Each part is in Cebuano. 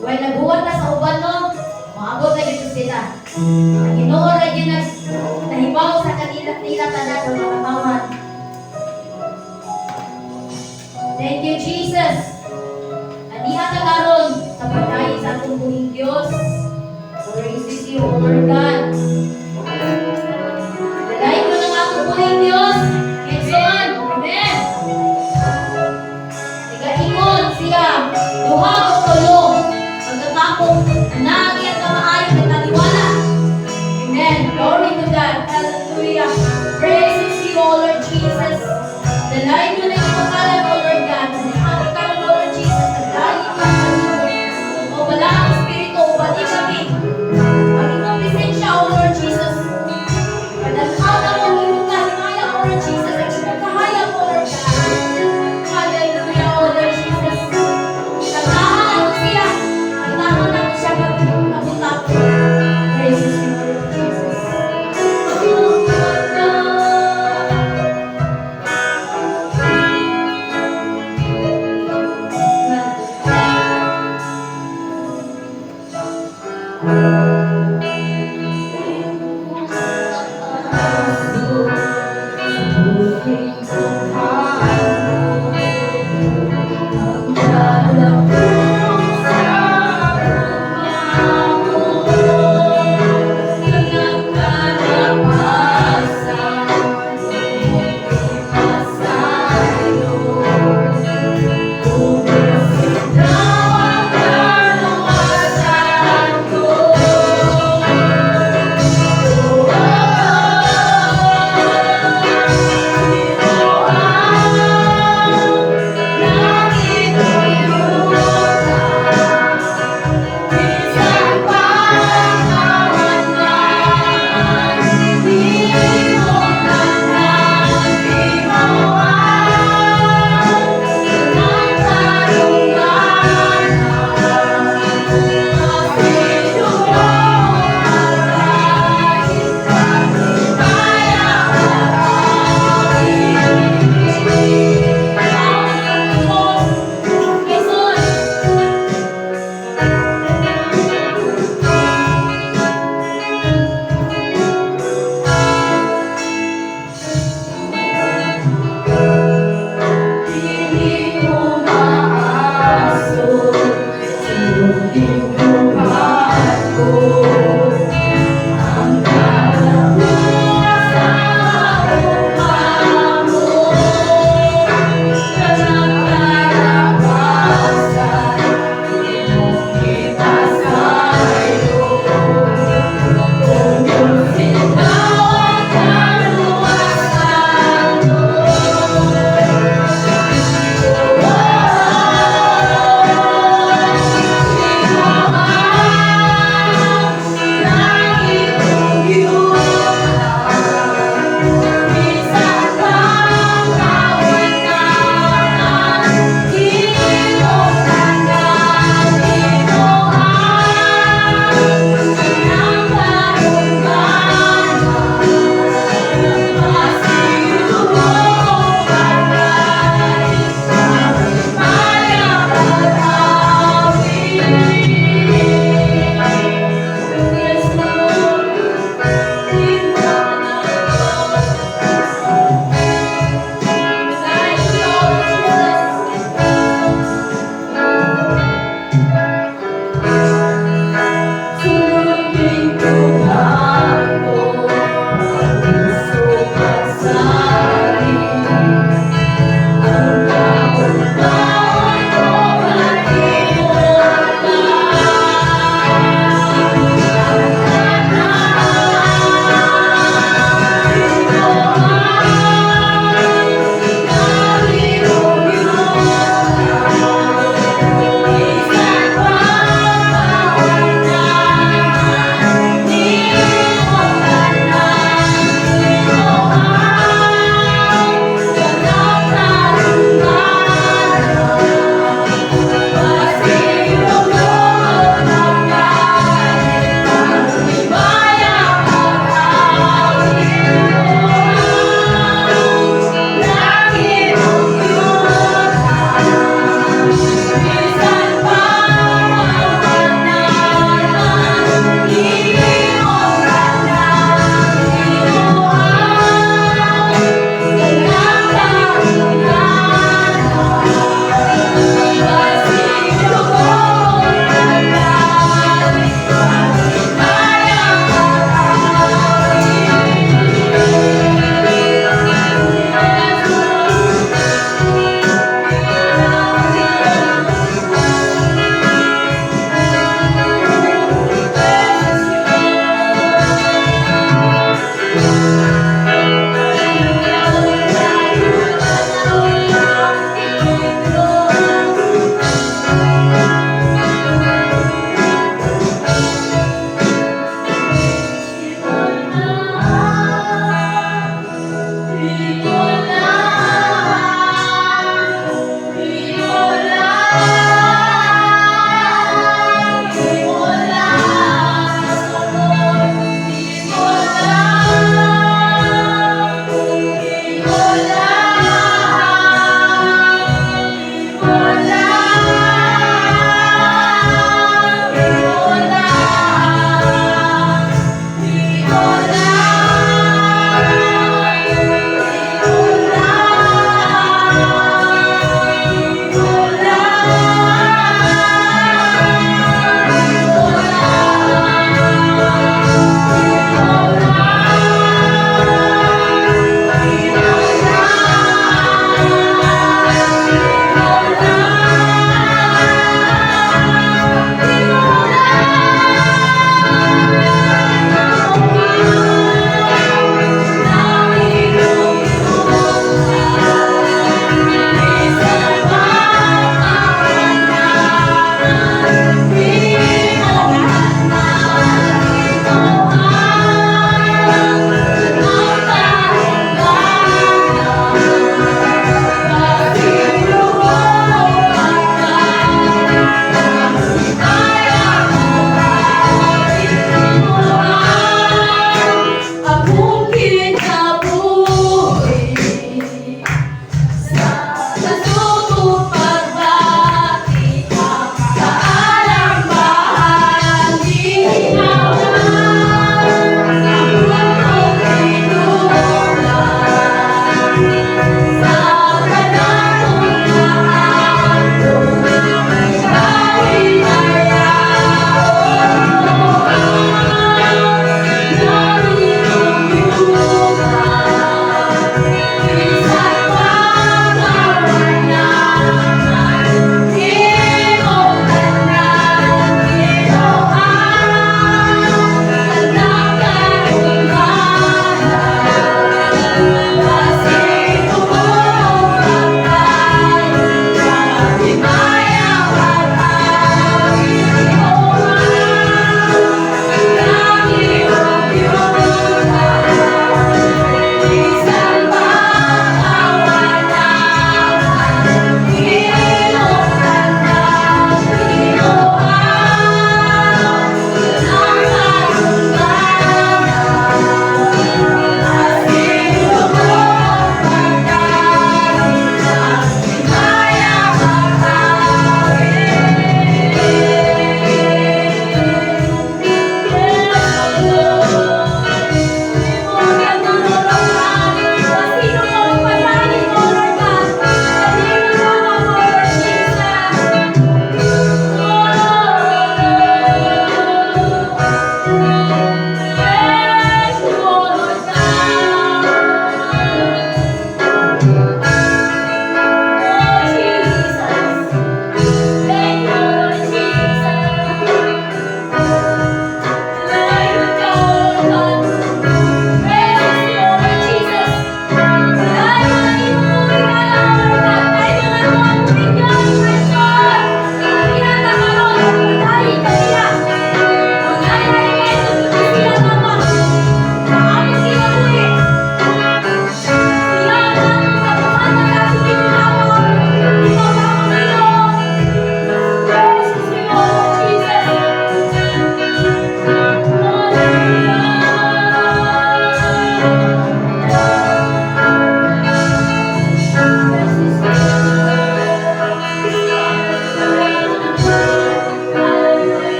While naghuwat na sa uban, no, maabot na gyud sila. Ang Ginoo ra gyud nag nahibaw sa kanila nila tanan sa mga katawhan. Thank you, Jesus. Aniha ta karon sa pagdayon sa atong buhing Dios. Praise you, O Lord God. Dalayan mo ng atong buhing Dios. Igsoon. Amen. Nagaingon siya, duha o tulo. Pagkatapos, ang iyang kamaayo nagtaliwala. Amen. Glory to God. Hallelujah. Praise you, O Lord Jesus. Dalayan mo na imong ngalan, O Lord God. Aniha karon, O Lord Jesus. Nagdayon ka kanimo. O Balaang Espiritu, ubani kami. Ang imong presensya, O Lord Jesus. Padal-an mo ang imong kahimaya, O Lord Jesus. Ang imong kahayag, O Lord God. Hallelujah, O Lord Jesus. Kantahan nato siya. Kantahan nato siya kabutak. Praise you, Lord Jesus. Oh, God. Hallelujah.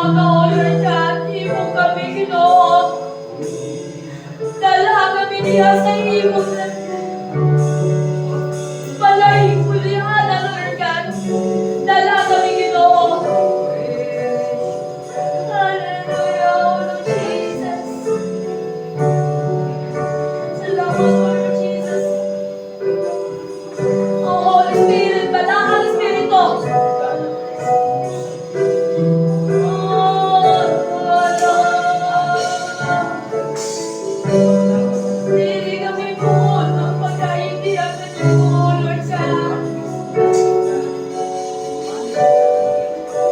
Umaga, O Lord God, imo kami, Ginoo. Dala kami niya sa imong balay pulihan, Lord God. Dala kami, Ginoo. Hallelujah, O Lord Jesus. Salamat, Lord Jesus. O Holy Spirit, Balaang Espiritu. Oh, Lord. Dili kami buot ng pagkaintihan sa Diyos, Lord God.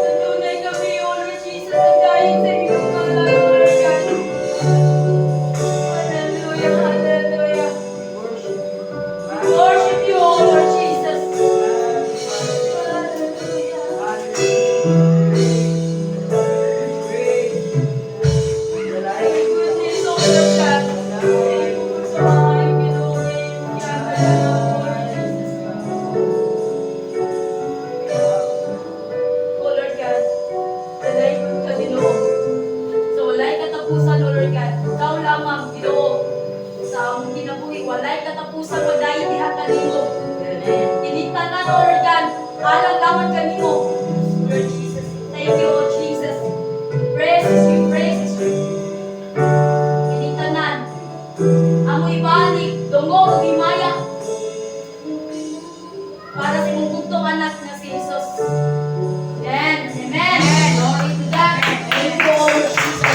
Nanunay kami, O Lord Jesus, at dahil sa iyong ngalan, Lord God. Hallelujah, hallelujah. We worship you, O Lord Jesus. Hallelujah. Goodness, O Lord God. Sa mga Ginoo, iyong Lord Jesus. O Lord God, dalaygon ka, Ginoo. Sa walay katapusan, O Lord God, ikaw lamang, Ginoo. Sa among kinabuhi, walay katapusan, magdayon diha kanimo. Kining tanan, O Lord God, alang lamang kanimo. Lord Jesus, thank you, O Jesus. Praises you, praises you. Kining tanan, amo ibalik, dungog ug himaya para sa imong bugtong anak nga si Jesus. Amen. Amen. Glory to God. Thank you, O Lord Jesus.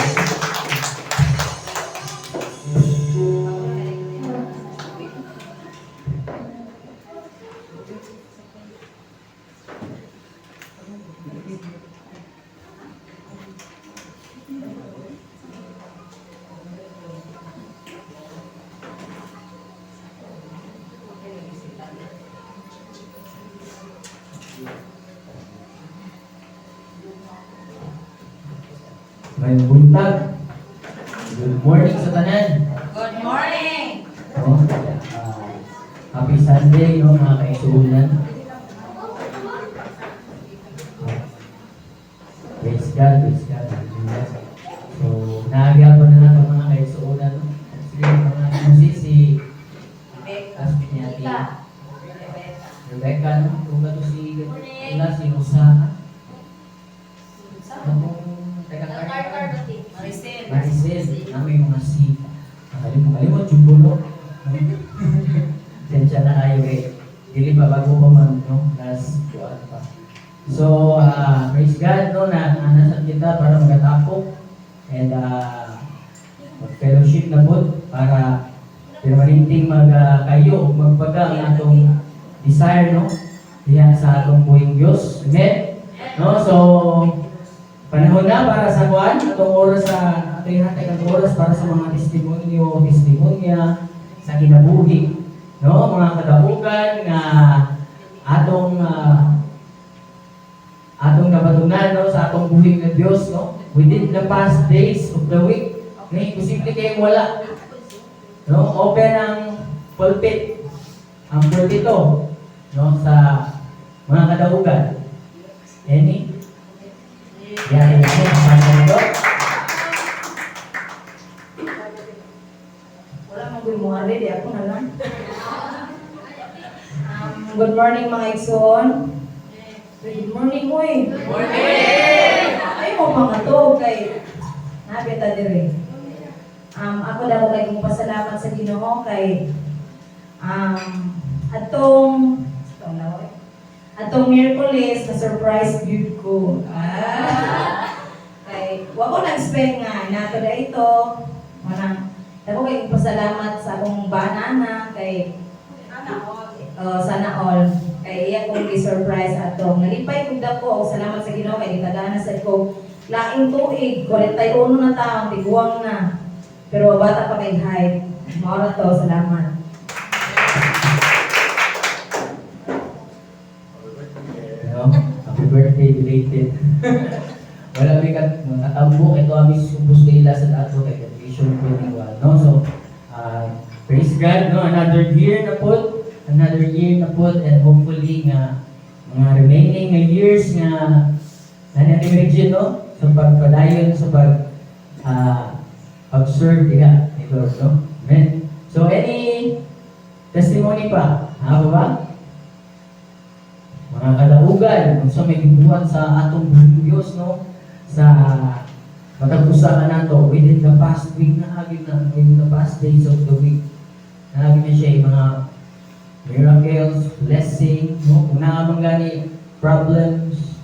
Maayong buntag. Good morning sa tanan. Good morning! No? Happy Sunday, no, mga kaigsuonan. Praise God, praise God. Hallelujah. So, naagyapan na nato, mga kaigsuonan, no? Sige, mga si si Asmin ni Ate Rebecca, no? Kung to si Morning. wala si Rosa. Katong taga Maricel. Maricel, namin mga si nakalimot, kalimot yung bulo. Sensya na kayo eh. Dili pa, bago pa man, no? Last buwan pa. So, praise God, no, na nasa kita para magatapok and mag-fellowship na po para permanenteng mag kayo, magbaga ang atong desire, no? Diyan sa atong buhing Diyos. Amen? No? So, panahon na para sa kuan, atong oras sa atong hatag ang oras para sa mga testimonyo, testimonya sa kinabuhi, no? Mga kadaugan nga atong nabatunan, no, sa atong buhi nga Dios, no, within the past days of the week. No, imposible kayong wala. No, open ang pulpit, ang pulpito, no, sa mga kadaugan. Any? Yan, yan, yan. Ito. Wala man ko'y muhali, di ako na lang. Good morning, mga igsoon. Good morning, uy. Good morning! Ay mo mga to, kay nabita dire. Ako daw kay kong pasalamat sa Ginoo kay atong ito na, oy. Atong Miyerkules na surprise gyud ko. Ah. Kay wa ko nag-expect nga nato na ito. Manang dako kay kong pasalamat sa akong banana kay sana all. Kay iya kong gi-surprise atong nalipay kog dako og salamat sa Ginoo kay gitagaan na sad ko laing tuig, 41 na taon, tiguang na. Pero bata pa kay height. Mao ra to, salamat. No? Happy birthday, belated. Wala may kat katambo ito ami supos nila sa ato kay graduation 21, no? So praise God, no, another year na po, another year na po, and hopefully nga mga remaining nga years nga nani Regine, no. Sa pagpadayon, sa pag observe diha ni Lord, no? Amen. So any testimony pa? Ha ba? Mga kadaugan, kung sa may gibuhat sa atong buhing Diyos, no? Sa matag usa ka nato within the past week na agi na, within the past days of the week, naagi na siya yung mga miracles, blessing, no? Kung naa man gani problems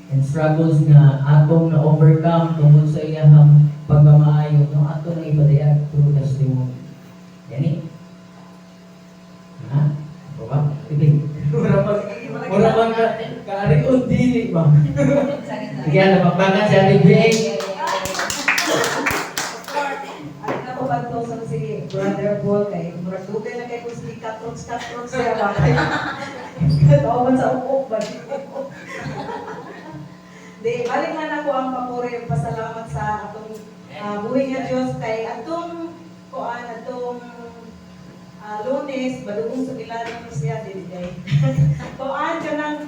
and struggles nga atong na overcome tungod sa iyang pagkamaayo, no? Ato nang ipadayag through testimony. Yani? Ha? O ba? Sige. Mura bang ka kaarion dili ba? Sige, napakbakan si Ate Bing. Ay, ako ba sa si Brother Paul kay murag dugay na kay kung si katrots katrots siya ba. Katawa sa upok ba. Di, balik nga na ko ang papuri ug pasalamat sa atong buhi nga Dios kay atong kuan atong Lunes badugong sugilan ni siya dili kay. Kuan kanang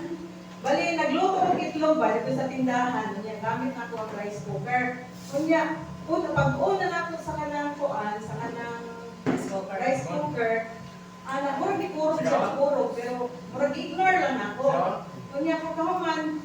bali nagluto og itlog ba dito sa tindahan unya gamit na ko ang rice cooker. Unya una pag una na ako sa kanang kuan sa kanang rice cooker, ana murag ni kurog siya, kurog, pero murag ignore lang ako. Unya kakahuman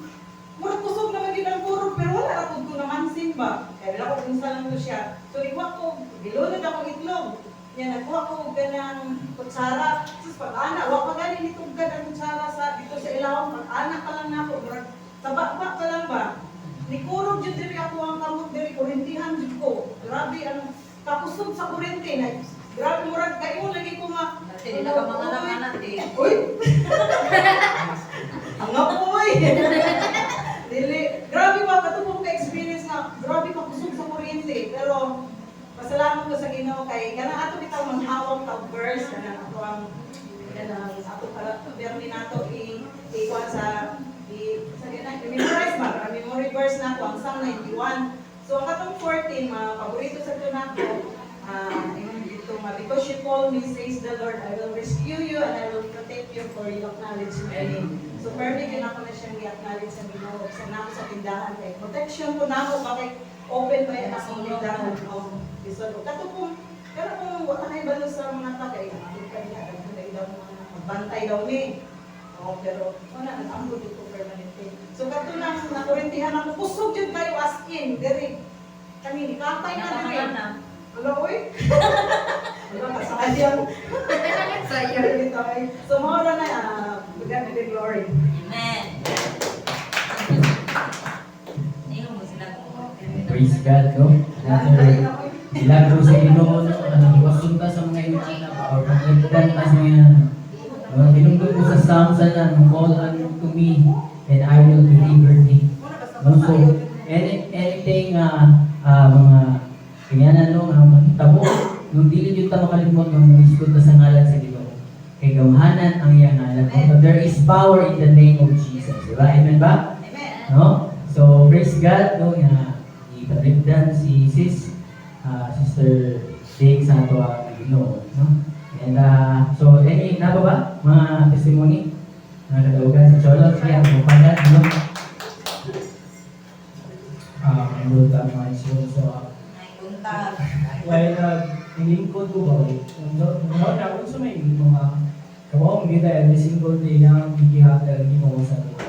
murag kusog naman din ang kurog pero wala ra pud ko namansin ba. Kaya wala ko unsa lang to siya. So nigwa ko, gilunod akong itlog. Nya nagkuha ko og kanang kutsara. Sus, pag ana wa pa gani nitugkad ang kutsara sa dito sa ilawom, pag ana pa lang nako murag saba pa lang ba. Nikurog jud diri ako ang kamot diri, kurintihan jud ko. Grabe ang kakusog sa kuryente na. Grabe, murag kayo lagi ko nga. Dati nila ka mga anak eh. Uy! Ang apoy! Dili. Grabe ba, katong ka experience nga, grabe ka kusog sa kuryente. Pero, pasalamat ko sa Ginoo kay kanang ato bitaw manghawak tag verse, kanang ato ang kanang ato para permi nato i ikuan sa i sa ganang memorize ba, ang memory verse nako ang Psalm 91. So ang katong 14, mga paborito sa to nako, ingon dito nga, "Because you call me, says the Lord, I will rescue you and I will protect you, for you acknowledge my name." So permi gyud ako na siyang gi-acknowledge sa Ginoo sa nako sa tindahan kay protection ko nako ba kay open pa yan akong tindahan og lisod. Og kato kung pero kung wala kay balo sa mga tagay, atong kanya daghan daw mga magbantay daw ni. Oh, pero wala nag-ambo dito permanente. So kato nang nakurintihan ako, kusog jud kayo as in diri. Kani ni katay na diri. Wala oy. Wala kasayang. Sayang. So mao ra na, to God be the glory. Amen. Ingon mo sila kung Praise God, no? Another milagro sa Ginoo, no? Anong iwasun ta sa mga inana or pangitdan ta sa mga, no? Hinungdom ko sa Psalms na, "Call unto me and I will deliver thee." No? So, anything mga kanya no, nga mahitabo, nung dili jud ta makalimot nga mohisgot ta sa ngalan sa Ginoo. Kay gamhanan ang iyang ngalan. So, there is power in the name of Jesus. Di ba? Amen ba? Amen. No? So, praise God, no, nga ipanlipdan si Sister Jake sa ato ang Ginoo, no? And so, any na ba ba mga testimony? Mga kadaugan sa Cholo, sige, ang pagad, no? Ang mga igsoon. So, Ay, buntag. while naglingkod ko ba, no, na unsa may mga kabawang kita every single day na ang gigihatag Ginoo sa tuwa.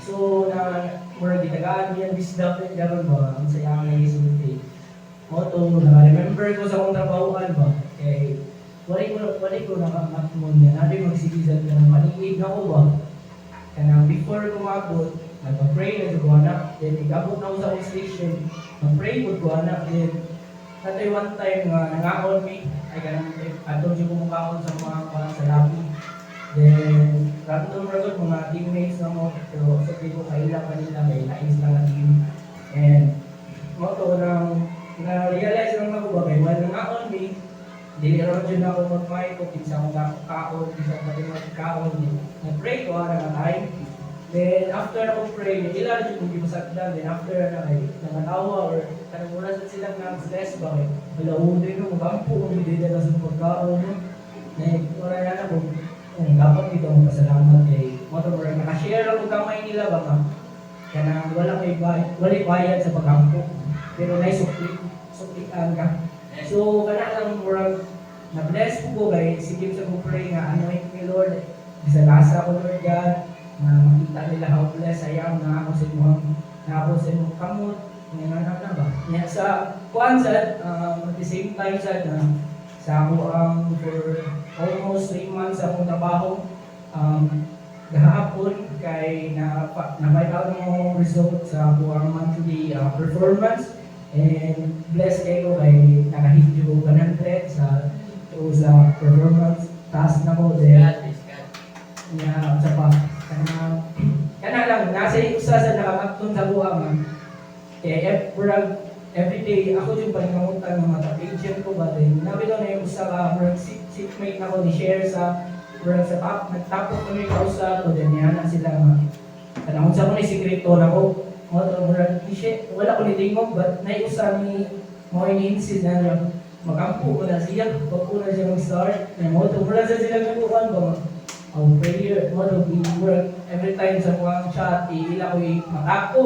So, na murag gitagaan niya wisdom din karon ba ang sa iyang gisulti. Mo to naka-remember ko sa akong trabahoan ba kay wala ko nakamatmon niya. Nabi magsige sa kanang paniid na ko ba. Kanang before ko maabot, nagpa-pray na ko anak. Then igabot na ko sa akong station, nag-pray ko anak. Then natay one time nga nangaon mi ay kanang adto jud ko mukaon sa mga kuan sa lobby. Then random ra gud mga teammates na mo pero sa di ko kaila kanila kay lain sila nga team. And mo to nang na-realize lang ako ba kay while nangaon mi dili ra jud ako mag-mic ko kinsa akong kaon, kinsa ko magkaon. Nag-pray ko ara nga time. Then after ako pray, ila ra jud kong gipasagdan. Then after na kay nangatawa or kanang mura sa silang nag-bless ba kay wala utoy no magampo kung hindi na sa pagkaon no. Na wala na na kung dapat dito magpasalamat kay mo to murag naka-share ako gamay nila ba nga. Kanang wala kay bayad, wala bayad sa pagampo. Pero nay sukli, suklian ka. So kana lang, murag na bless po ko kay sige sa ko pray nga anoint me, Lord. Bisag asa ko, Lord God, na makita nila how blessed I am na ako sa imong kamot nga nga na ba. Nya sa kuan sad, at the same time sad na sa ako ang for almost 3 months akong trabaho gahapon kay na na find out mo result sa ako ang monthly performance and blessed kayo kay nakahit yung 100 sa to sa performance task na ko. Then nya sa pa kana kana lang nasa usa sa nakamakton sa buha nga kay murag everyday ako yung paningkamutan ng mga agent ko ba. Then nabi na yung usa ka murag seatmate nako ni share sa murag sa top nagtapok kami kausa ko. Then niya na sila nga kanang unsa ko ni sikreto nako mo to, murag ni share, wala ko ni tingog, but nay usa ni mo ni insist na niya magampo ko na siya, wag ko na siya mag-start na mo to. Murag sa sila nagkuhan ba ang prayer mo to be work every time sa mga chat, ila ko makako,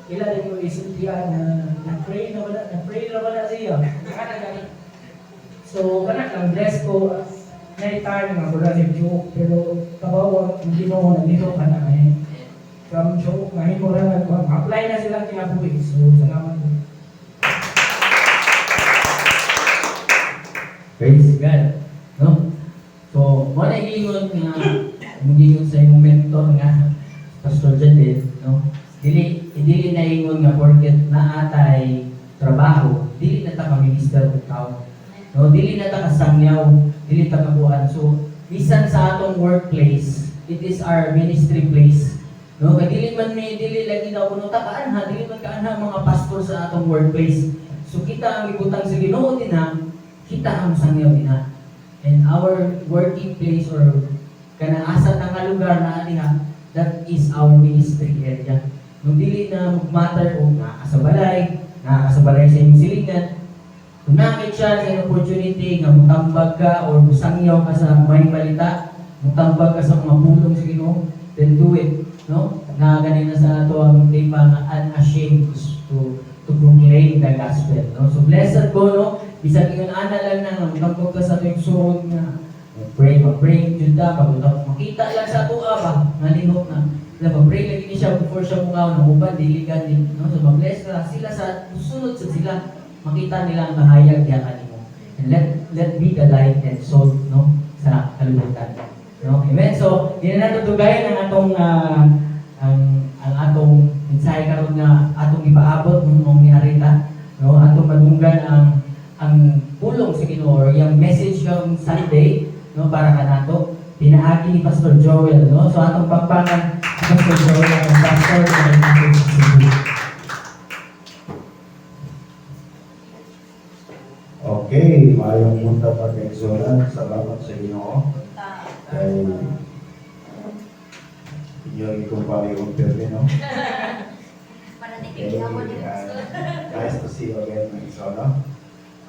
ila din ko isultian na nag-pray na wala, nag-pray na wala siya kana gani. So kana lang, bless ko na time nga wala siya joke, pero kabaw ang Ginoo nagdito ka na eh from joke mahimo ra nag apply na silang kinabuhi. So salamat. Praise God. No? So, mo na giingon nga giingon sa imong mentor nga Pastor Jadel, no? Dili dili na ingon nga porket naa tay trabaho, dili na ta ka minister og tao. No, dili na ta kasangyaw, dili ta kabuan. So, bisan sa atong workplace, it is our ministry place. No, kay dili man may dili lagi daw kuno ta kaanha, dili man kaanha ang mga pastor sa atong workplace. So kita ang gibutang sa Ginoo dinha, kita ang sangyaw dinha. And our working place or kanang asa ta nga lugar na dinha, that is our ministry area. Nung dili na mag-matter o naa ka sa balay, naa ka sa balay sa imong silingan, kung naa kay chance and opportunity nga mutambag ka or musangyaw ka sa maayong balita, mutambag ka sa mga pulong sa Ginoo, then do it, no? Na ganina sa ato ang tema nga unashamed to proclaim the gospel, no? So blessed ko, no? Bisan ingon ana lang na nga mutambag ka sa atong suod nga pray, mag-pray jud ta, pag makita lang sa ato ba, nga lihok na sila mag-pray lagi ni siya before siya mungaw ng uban, dili gani, no? So mag-bless ka sila sa sunod sa sila, makita nila ang kahayag diya kanimo. And let be the light and salt, no, sa kalibutan. No? Amen. So, di na nato dugayan ang atong ang atong mensahe karon nga atong ipaabot nung niharita, no? Atong madunggan ang pulong sa Ginoo or yung message karong Sunday, no, para kanato pinaagi ni Pastor Joel, no? So atong pakpakan si Pastor Joel, ang pastor ng ating Cebu. Okay, maayong buntag, mga kaigsuonan. Salamat sa Ginoo. Kay inyong ikumpare yung permi, no? Para di Okay, kay mo ni Pastor. Nice to see you again, mga igsoon, no?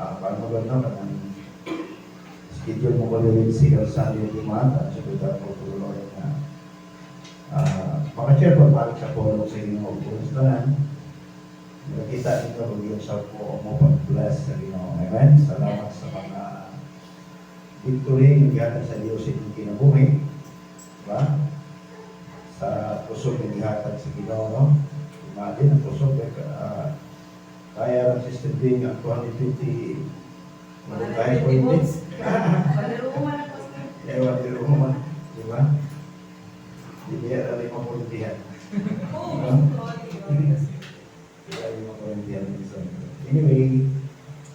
Paano ba, no? Kanang schedule mo ko rin si Sunday every month at sa kita ko tuloy na maka-share pa balik sa pulong sa Ginoo. Kung sa tanan, nakita ninyo kung yung sa po mo pag-bless sa Ginoo. Amen? Salamat sa mga victory yung gihatag sa Diyos sa inyong kinabuhi. Diba? Sa kusog na gihatag sa Ginoo, no? Imagine, ang kusog, eh, kaya lang Sister Bing ang 250 kaya po hindi. Ewan, pero man, di ba? Di ba yan lima kurintihan? Diba? Di ba lima kurintihan minsan? Anyway,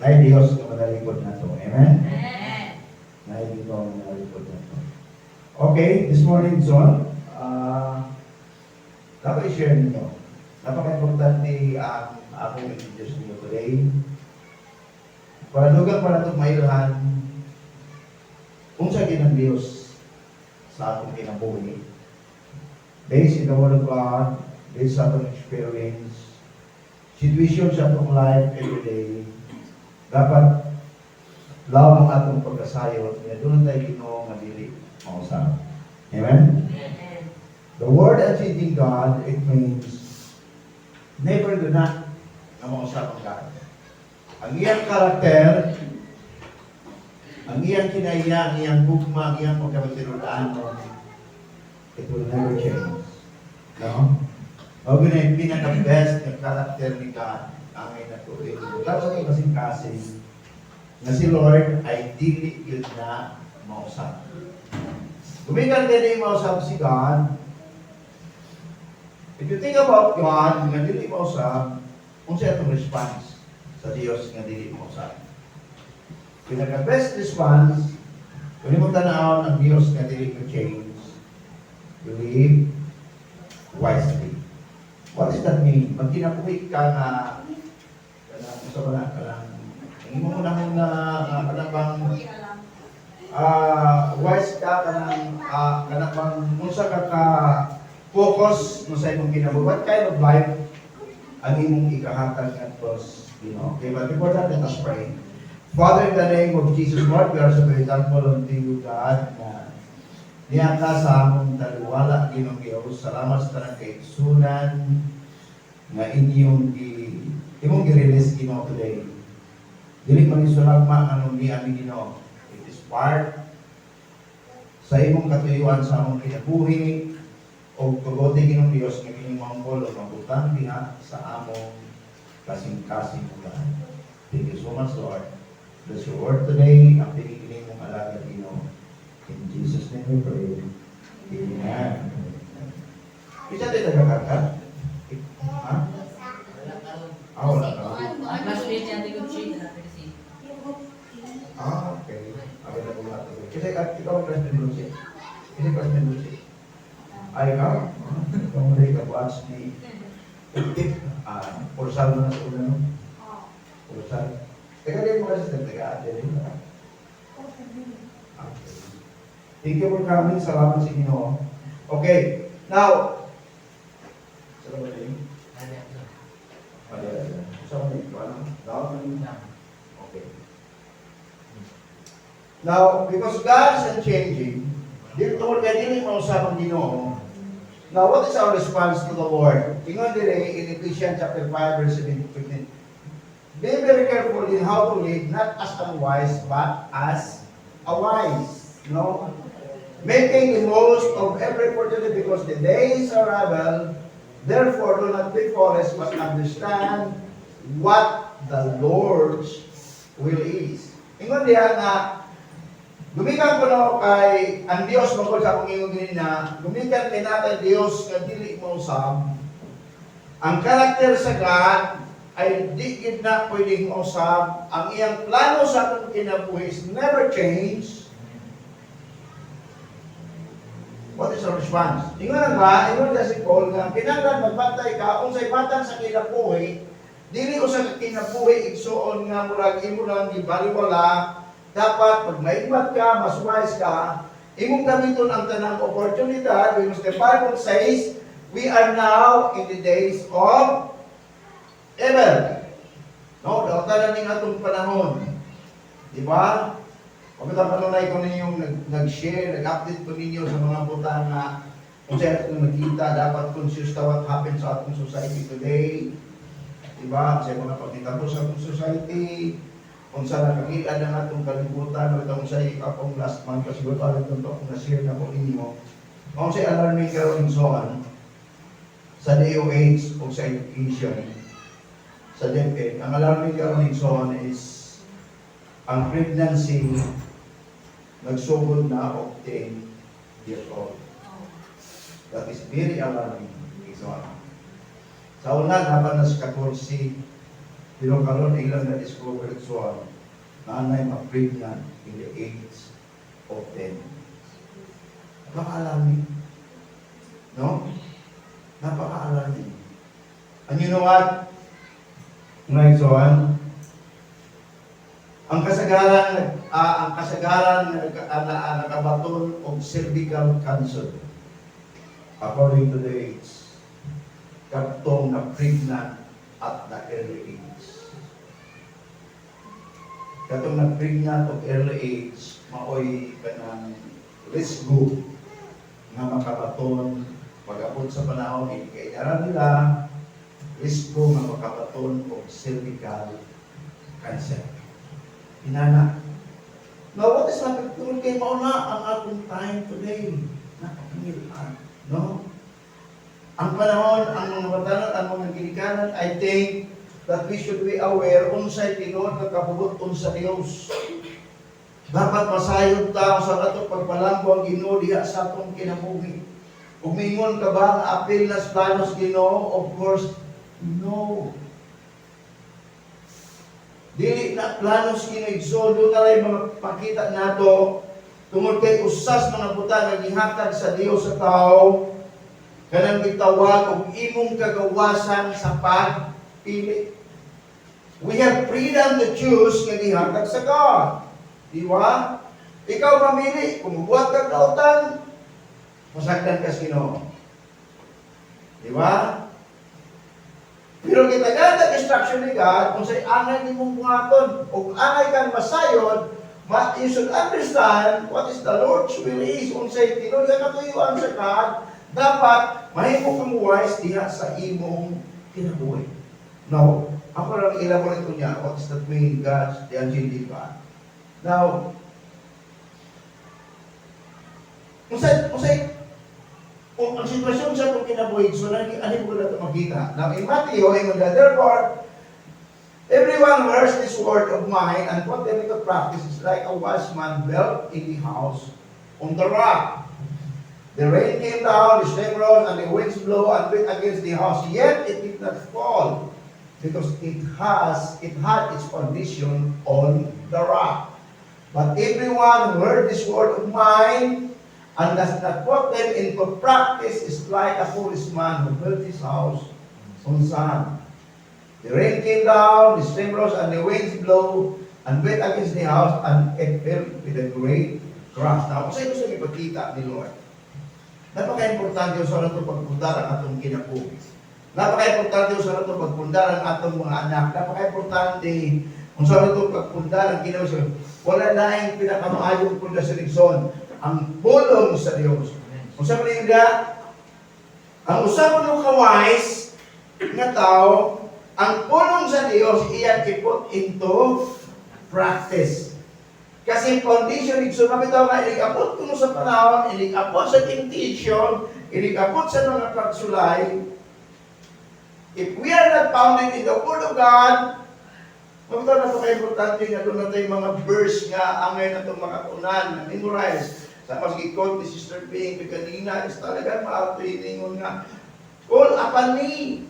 tayo Diyos na manalikod na to. Amen? Amen. Naay Ginoo nga manalikod na to. Okay, this morning, John, dapat i-share ninyo. Napaka-importante ang akong i-introduce ninyo today. Para dugang para itong mailhan, kung sa ginang Diyos sa atong kinabuhi, based in the Word of God, based sa atong experience, situation sa atong life every day, dapat lawom ang atong pagkasayod, nga doon tayo Ginoo nga dili mausap. Amen? Amen. The word unchanging God, it means Never do na nga mausab ang God. Ang iyang karakter, ang iyang kinaiya, ang iyang gugma, ang iyang pagkamatinud-anon, it will never change. No? Mao na yung pinaka-best na karakter ni God ang ay natuloy. Tapos ang kasing-kasing na si Lord ay dili gyud na mausab. Gumikan din mausab si God. If you think about God nga dili mausab, unsa atong response sa Dios nga dili mausab? Pinaka-best response, kung imong tan-awon ang Dios nga dili mo change, you live wisely. What does that mean? Magkinabuhi ka nga kanang sa wala kanang ang imong unang na kanang bang wise ka, kanang bang unsa ka ka focus mo sa imong kinabuhi. What kind of life ang imong ikahatag ngadto sa Ginoo? Okay, but before that, let us pray. Father, in the name of Jesus, Lord, we are so very thankful unto you, God, na niya ka sa among taliwala, Ginoong Diyos. Salamat sa tanang kaigsunan nga inyong imong gi-release, Ginoo, today. Dili man ni sulagma anong ni ami, Ginoo. It is part sa imong katuyuan sa among kinabuhi o tugote, Ginoong Dios, nga kining mga pulong mabutang diha sa among kasing-kasing God. Thank you so much, Lord. Bless your word today. Ang pinigilin mong alagad, Ginoo. In Jesus' name we pray. Amen. Isa tayo nagkakarka? Ha? Ah, wala ka. Classmate niya, ni Gucci. Ah, okay. Agad na po natin. Kasi ikaw ang classmate Lucy. Kasi classmate Lucy. Ay, ikaw? Ah, ikaw mo rin kabuats ni Tip. Ah, Pursal na sa una, no? Pursal. Teka din mo kasi, teka, ate rin. Okay. Thank you for coming. Salamat sa Ginoo. Okay. Now, salamat din. Ada, ada. Sa ano? Ano? Down? Okay. Now, because God is unchanging, dito tungkol kay dili mausab ang Ginoo. Now, what is our response to the Lord? Ingon dire in Ephesians chapter 5 verse 7 to 15. Be very careful in how to live, not as unwise, but as a wise. No? Making the most of every opportunity because the days are evil. Therefore, do not be foolish, but understand what the Lord's will is. Ingon diha nga, gumikan ko no kay ang Dios bangkod sa akong ingon na gumikan kay natay Dios nga dili mausab. Ang karakter sa God ay di gid na pwedeng mausab. Ang iyang plano sa atong kinabuhi is never change. What is our response? Ingon lang ba, ingon na si Paul nga kinahanglan magbantay ka unsay matang sa kinabuhi, dili usa ka kinabuhi, igsuon, nga murag imo lang gibaliwala. Dapat pag maigmat ka, mas wise ka, imong gamiton ang tanang oportunidad because the Bible says we are now in the days of evil. No, daw ning atong panahon. Di ba? Pagkatang kanunay ko ninyong nag-share, nag-update ko ninyo sa mga butang nga kung sa atong nakita, dapat conscious ta what happens sa atong society today. Di ba? Sa mga pagkitabo sa atong society, kung sa nakakita ng atong kalibutan, o itong sa akong last month, kasi siguro parang ito akong na-share na ko ninyo, kung sa alarming karon so on, sa DOH o sa education, sa DepEd, ang alarming karon so on is ang pregnancy nagsugod na og 10 years old. That is very alarming. So, sa una, dapat na sa 14, pero karon ilang na-discover, so on, nanay ma-pregnant in the age of 10. Napaka-alarming. No? Napaka-alarming. And you know what? Ngayon, so on, ang kasagaran na nakabaton og cervical cancer according to the age, katong na pregnant at the early age. Katong na pregnant og early age maoy kanang risk group nga makabaton pag-abot sa panahon hindi kay nila. Risgo nga makabaton og cervical cancer. Inana. Now, what is happening? Tungod kay mao na ang atong time today. Napakangil-an. No? Ang panahon, ang mga batanon, ang mga ginikanan, I think that we should be aware unsay tinuod nga kabubuton sa Dios. Dapat masayod ta sa atong pagpalambo ang Ginoo diha sa atong kinabuhi. Ug mingon ka ba nga apil na sa planos Ginoo? Of course, no. Dili na planos Ginoo, igsoon, doon na lang mga pakita nato tungod kay usas mga butang nga gihatag sa Dios sa tao kanang gitawag og imong kagawasan sa pagpili. We have freedom to choose nga gihatag sa God. Di ba? Ikaw mamili, kung mubuhat ka kautan, masagdan ka sa Ginoo. Di ba? Pero gitagad instruction ni God, kung sa'y angay nimong buhaton, o angay kang masayod, you should understand what is the Lord's will is. Kung sa'y tinuod nga katuyuan sa God, dapat mahimo kang wise diha sa imong kinabuhi. Now, ako lang elaborate ko niya, what is that mean, God's, the unchanging God. Now, kung sa, kung ang sitwasyon sa itong kinabuhi, so ano ko na ito makita? Now, in Matthew, ingon na, "Therefore, everyone who hears this word of mine and put them into practice is like a wise man built in the house on the rock. The rain came down, the stream rose, and the winds blew and beat against the house. Yet it did not fall, because it had its foundation on the rock. But everyone who heard this word of mine and does not put them into practice is like a foolish man who built his house on sand. The rain came down, the stream rose, and the winds blew and beat against the house, and it fell with a great crash." Now, kasi gusto ipakita ni Lord. Napaka-importante sa atong pagpundar ang atong kinabuhi. Napaka-importante sa atong pagpundar ang atong mga anak. Napaka-importante kung sa atong pagpundar ang kinabuhi. Wala laing pinakamaayong pundasyon, igsoon, ang pulong sa Dios. Kung sa maninda, ang usa ko ka wise nga tao, ang pulong sa Dios iyang i-put into practice. Kasi foundation, igsoon, mabitaw nga inig-abot kuno sa panahon, inig-abot sa temptation, inig-abot sa mga pagsulay. If we are not founded in the Word of God, mabitaw, napaka-importante nga doon natin mga verse nga angay na itong makatunan, na memorize. Sa mas gikot ni Sister Ping kanina is talaga maato iningon nga, "Call upon me."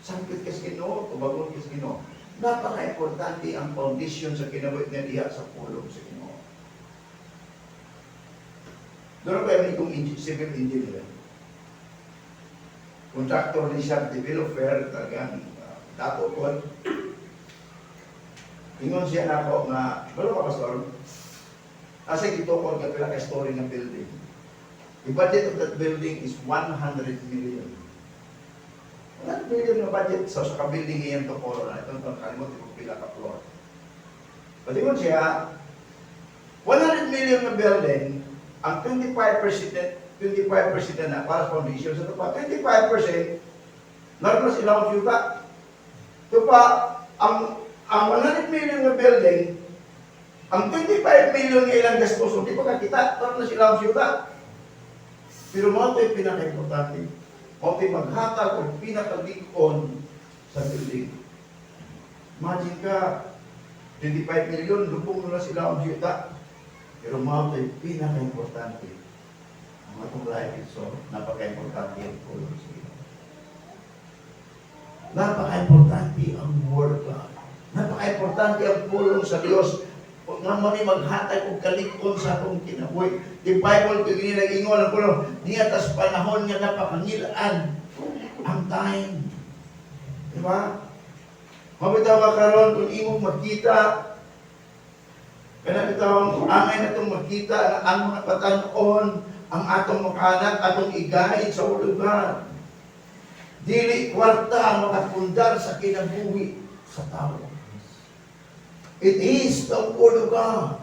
Sangkit kas Ginoo, tubagon kas Ginoo. Napaka-importante ang foundation sa kinabuhi nga diha sa pulong sa Ginoo. Doon pa yung kong civil engineer. Contractor ni siya, developer, talagang dato po. Ingon siya nako nga, "Balo ka, Pastor, asa gitukod ka pila ka story ng building. The budget of that building is 100 million." 100 million na budget sa ka-building ngayon to corona. Ito ito, kalimot ko pila ka floor. But ingon siya, 100 million na building, ang 25% na para sa foundation. So ito pa, 25%, naroon na sila ang yuta. Ito pa, ang 100 million na building, ang 25 million nga ilang gastos, hindi pa kakita, naroon na sila ang yuta. Pero mao ito'y pinaka-importante. Mao ito'y maghatag o pinakalikon sa building. Imagine ka, 25 million, lubong na sila ang yuta. Pero mao ito'y pinaka-importante. Ang atong life is so, napaka-importante ang pulong sa Ginoo. Napaka-importante ang Word of God. Napaka-importante ang pulong sa Dios. Nga mo ni maghatag og kalig-on sa atong kinabuhi. The Bible kay gini nag-ingon ang pulong niya tas panahon nga napakangil-an ang time. Di ba? Mabitaw ka karon kung imong makita kana bitaw angay na itong makita na ang mga batan-on, ang atong mga anak, atong i-guide sa Word of God. Dili kwarta ang makapundar sa kinabuhi sa tao. It is the Word of God.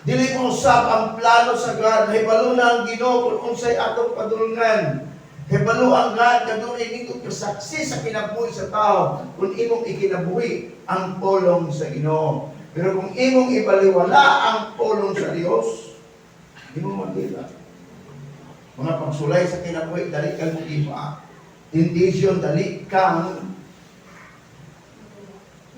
Dili mo usab ang plano sa God, nahibalo na ang Ginoo kung unsay atong padulngan. Kay balo ang God nga dunay nindot ka saksi sa kinabuhi sa tao kung imong ikinabuhi ang pulong sa Ginoo. Pero kung imong ibaliwala ang pulong sa Dios, di mo makita. Mga pagsulay sa kinabuhi, dali kang mo give up. Temptation, dali kang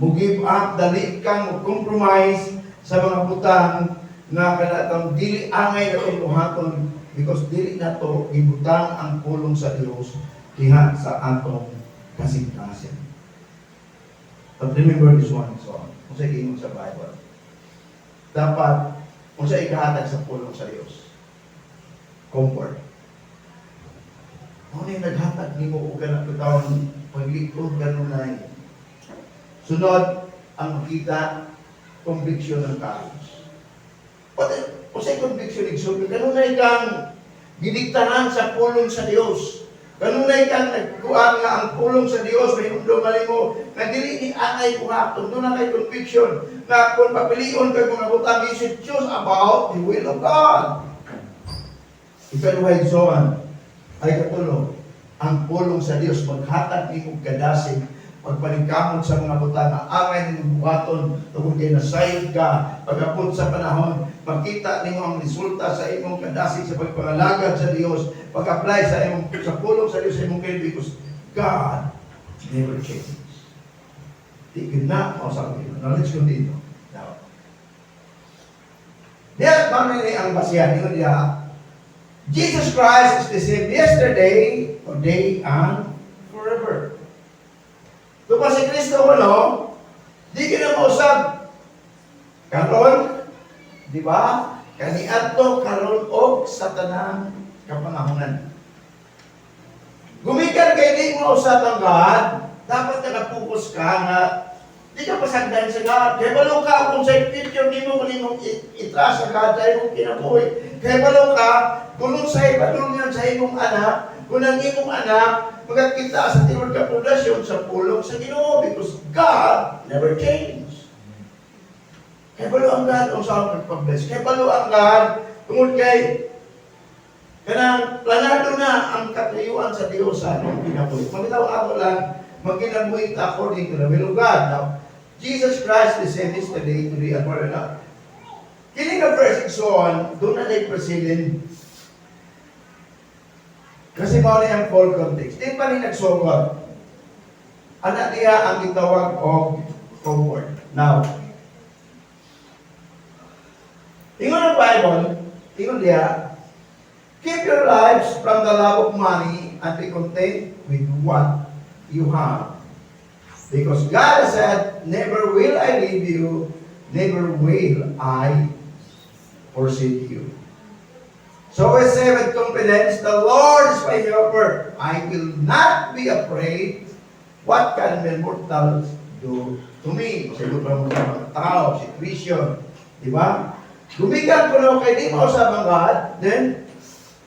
mo give up, dali kang mo compromise sa mga butang nga kanatang dili angay na buhaton because dili nato gibutang ang pulong sa Dios diha sa atong kasing-kasing. But remember this one, so, kung sa ingon sa Bible, dapat, kung sa ikahatag sa pulong sa Dios, comfort. Ano yung naghatag nimo og kanang bitawng paglikod kanunay? Sunod, ang makita, conviction ng courage. What, kung sa conviction, igsoon, kanunay kang gidiktahan sa pulong sa Dios. Kanunay kang nagkuan nga ang pulong sa Dios may undong mo nga dili ni angay buhaton. Duna kay conviction nga kung papilion kag mga butang, you should choose about the will of God. Ikaduha, igsoon, ay katulo, ang pulong sa Dios maghatag nimo kadasig pagpaningkamot sa mga butang nga angay nimo buhaton tungod kay nasayod ka. Pag-abot sa panahon, makita nimo ang resulta sa imong kadasig sa pagpangalagad sa Dios, pag-apply sa pulong sa Dios sa imong kinabuhi, because God never changes. Di gyud na mao sa. Now let's continue. Now, diya mao ni ang basihan ingon diya, Jesus Christ is the same yesterday, today, and forever. Tungkol si Kristo ko, no, di ka na mausab. Karon, di ba? Kaniadto, karon og sa tanang kapanahonan. Gumikan kay di mo usab ang God, dapat nakapokus ka nga di ka pasagdan sa God. Kay balo ka kung sa future nimo kung imong i-trust sa God sa imong kinabuhi. Kay balo ka kung sa ipadulngan sa imong anak, kung ang imong anak magkakita sa tinuod ka pundasyon sa pulong sa Ginoo because God never change. Kay balo ang God ang sa pagpa-bless. Kay balo ang God tungod kay kanang planado na ang katuyuan sa Dios sa atong kinabuhi. Mabitaw ako lang magkinabuhi ta according to the will of God. Now, Jesus Christ the same yesterday, today, and forever. Now, kini nga verse, igsoon, duna na precedent. Kasi mao ni ang full context. Di pa ni nagsugod. Anak niya ang gitawag og comfort. Now, ingon ang Bible, ingon diya, "Keep your lives from the love of money and be content with what you have. Because God has said, 'Never will I leave you, never will I forsake you.'" So we say with confidence, "The Lord is my helper. I will not be afraid. What can mere mortals do to me?" Sa pa mo sa mga tao, situation. Di ba? Gumikan ko na kay di mo sa ang God, then,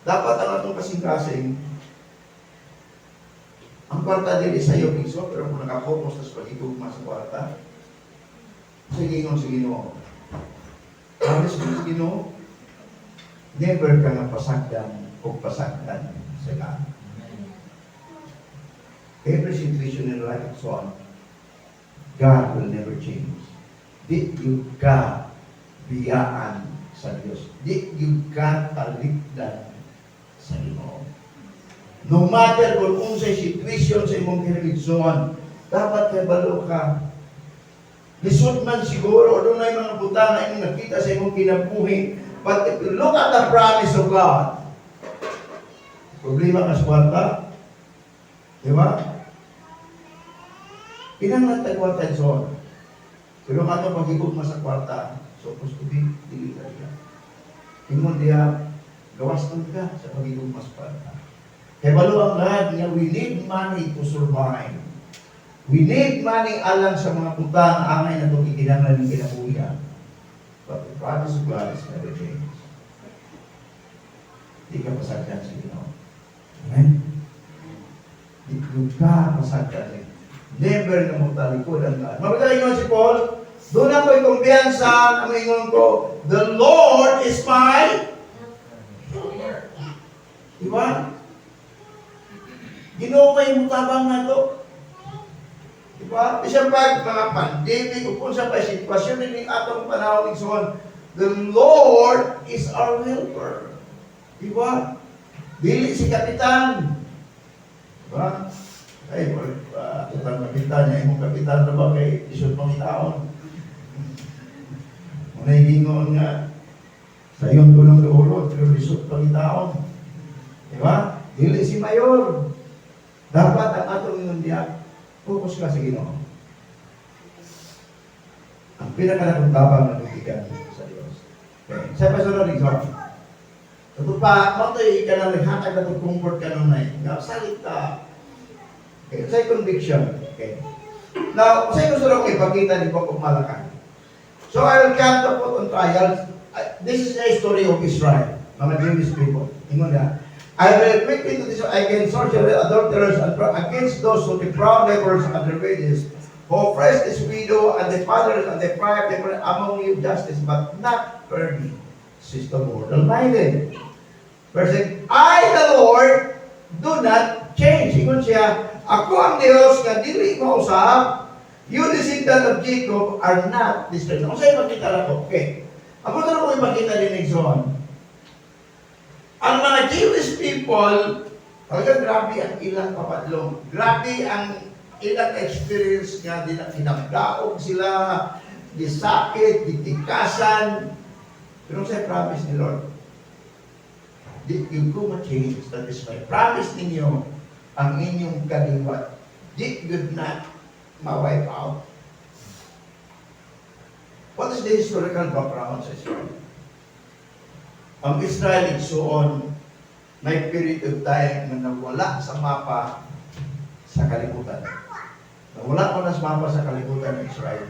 dapat ang atong kasing-kasing, ang kwarta dili sa iyo piso, pero kung nakapokus na sa pag-igugma sa kwarta, sige, ingon sa Ginoo. Promise mo sa Ginoo, never ka nga pasagdan o pasagdan sa God. Every situation in life and so on, God will never change. Di gyud ka biyaan sa Diyos. Di gyud ka talikdan sa Ginoo. No matter kung unsay situation sa imong kinabuhi, dapat kay balo ka. Lisod man siguro, doon mga butang na imong nakita sa imong kinabuhi. But if you look at the promise of God, problema ka sa kwarta, di ba? Kinahanglan tag kwarta, igsoon. Pero ang atong pag-igugma sa kwarta, supposed to be, dili ka diya. Ingon diya, gawas ka sa pag-igugma sa kwarta. Kay balo ang God nga we need money to survive. We need money alang sa mga butang angay na itong ikinahanglan ng kinabuhian. But the promise of God is never changed. Di ka pasagdan sa Ginoo. Amen? Di ka pasagdan sa Ginoo. Never na mo talikod ang God. Mabigay ingon si Paul, duna ko'y kumpiyansa na maingon ko, "The Lord is my helper." Di ba? Ginoo may mutabang nato. Diba? Bisan pa mga pandemic o kung sa pa sitwasyon ning atong panahon, igsoon, the Lord is our helper. Diba? Dili si kapitan. Diba? Ay, total kapitan niya, imong kapitan na ba kay isod pangitaon? Unay gingon nga, sa iyong tulong dulo, pero lisod pangitaon. Diba? Dili si mayor. Dapat ang atong ingon diya, focus ka sa Ginoo. Ang pinakalakong tabang na gikan sa Dios. Okay. Sa pasunod, igsoon. Ito pa, mao to'y kanang naghatag na comfort kanunay. Nga salita. Okay, sa conviction. Okay. Now, sa gusto ko ipakita ni Book of Malachi. So I will come to put on trial. This is the story of Israel, mga Jewish people. Ingon niya, "I will quickly to this against sorcery, adulterers, and against those who defraud laborers and their wages, who oppress this widow and the fatherless and deprive them among you justice, but not fairly," says the Lord Almighty. Verse 8, "I, the Lord, do not change." Ingon siya, "Ako ang Diyos nga dili mausab, you descendant of Jacob are not destroyed." Kung sa'yo makita lang ko, okay. Ang gusto ko ipakita din, igsoon, ang mga Jewish people, talagang grabe ang ilang kapadlong. Grabe ang ilang experience nga dinabdaog sila, disakit, ditikasan. Pero sa promise ni Lord, di you ko ma-change. That is my promise ninyo, ang inyong kaliwat. Di good na ma-wipe out. What is the historical background sa Israel? Ang Israel, igsoon, may period of time na nawala sa mapa sa kalibutan. Nawala ko na sa mapa sa kalibutan ng Israel.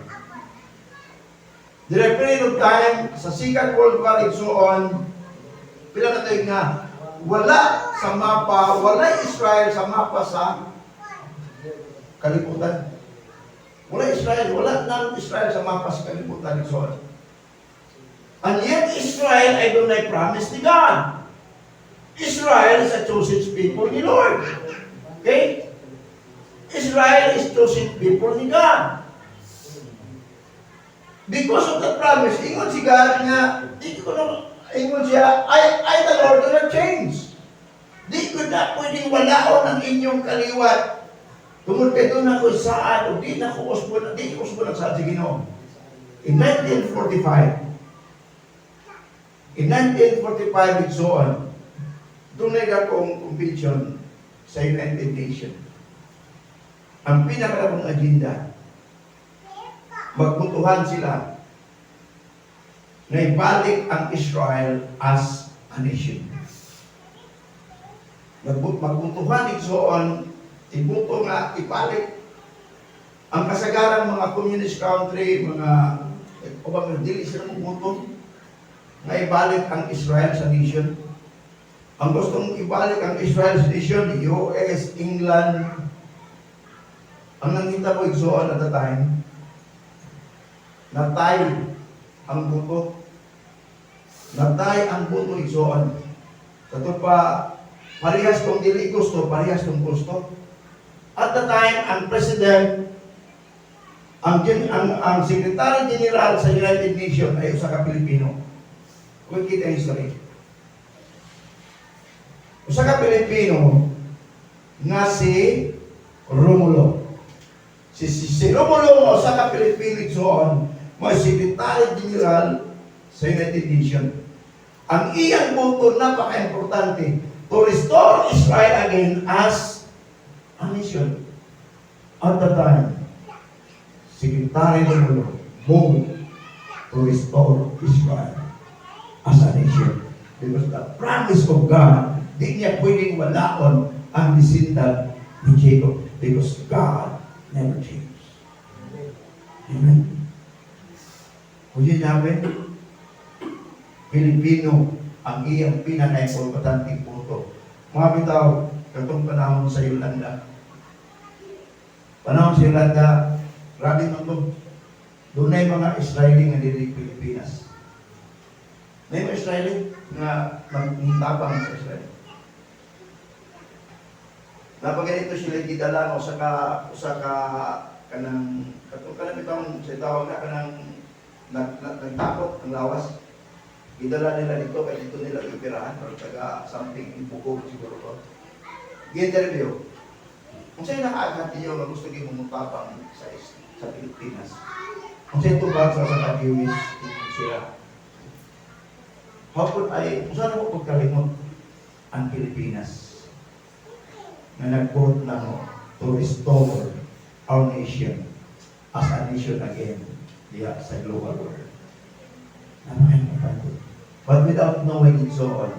There period of time, sa Second World War, igsoon, pila na tayo nga, wala sa mapa, wala Israel sa mapa sa kalibutan. Wala Israel, wala nang Israel sa mapa sa kalibutan, igsoon. And yet Israel ay dunay promise ni God. Israel is a chosen people ni Lord. Okay? Israel is chosen people ni God. Because of the promise, ingon si God nga, di ko na, ingon siya, I the Lord do not change. Di ko na pwedeng walaon ang inyong kaliwat. Tungod kay doon ako saad, o di na ko usbon, di ko usbon ang saad sa Ginoo. In 1945, igsoon, dunay akong convention sa United Nations. Ang pinakalakong agenda, magbutuhan sila na ibalik ang Israel as a nation. Magbutuhan, igsoon, ibuto nga ibalik ang kasagaran mga communist country, mga ubang dili sila mobuto nga ibalik ang Israel sa nation. Ang gustong ibalik ang Israel sa nation, US, England. Ang nangita ko, igsoon, at the time, na-tie ang buto. Na-tie ang buto, igsoon. Sa pa, parehas kung dili gusto, parehas kung gusto. At the time, ang president, ang Secretary General sa United Nations ay usa ka Pilipino. Kung kita history. Usa ka Pilipino nga si Romulo. Si Romulo nga usa ka Pilipino, igsoon, mo Secretary General sa United Nations. Ang iyang boto napaka-importante to restore Israel again as a nation. At the time, Secretary Romulo moved to restore Israel as a nation. Because the promise of God, di niya pwedeng walaon ang descendant ni Jacob. Because God never changes. Amen. Kung yun namin, Pilipino ang iyang pinaka-importanteng punto. Mga bitaw, katong panahon sa Yolanda. Panahon sa Yolanda, grabe man to. Dunay mga Israeli nga diri Pilipinas. May mga Israeli nga nagtabang sa Israel. Napaganito sila gidala nga usa ka kanang katong kanang bitawng sa tawag na kanang nagtakot ang lawas. Gidala nila dito kay dito nila gipirahan or taga something bukog siguro to. Gi-interview. Kung sa'yo nakaaghat ninyo nga gusto gyud mo mutapang sa Pilipinas. Kung sa'yo tubag sa sa sila. How could I, kung saan ako pagkalimot ang Pilipinas na nag-vote na mo to restore our nation as a nation again diya sa global world. Napaka-importante. But without knowing it so on,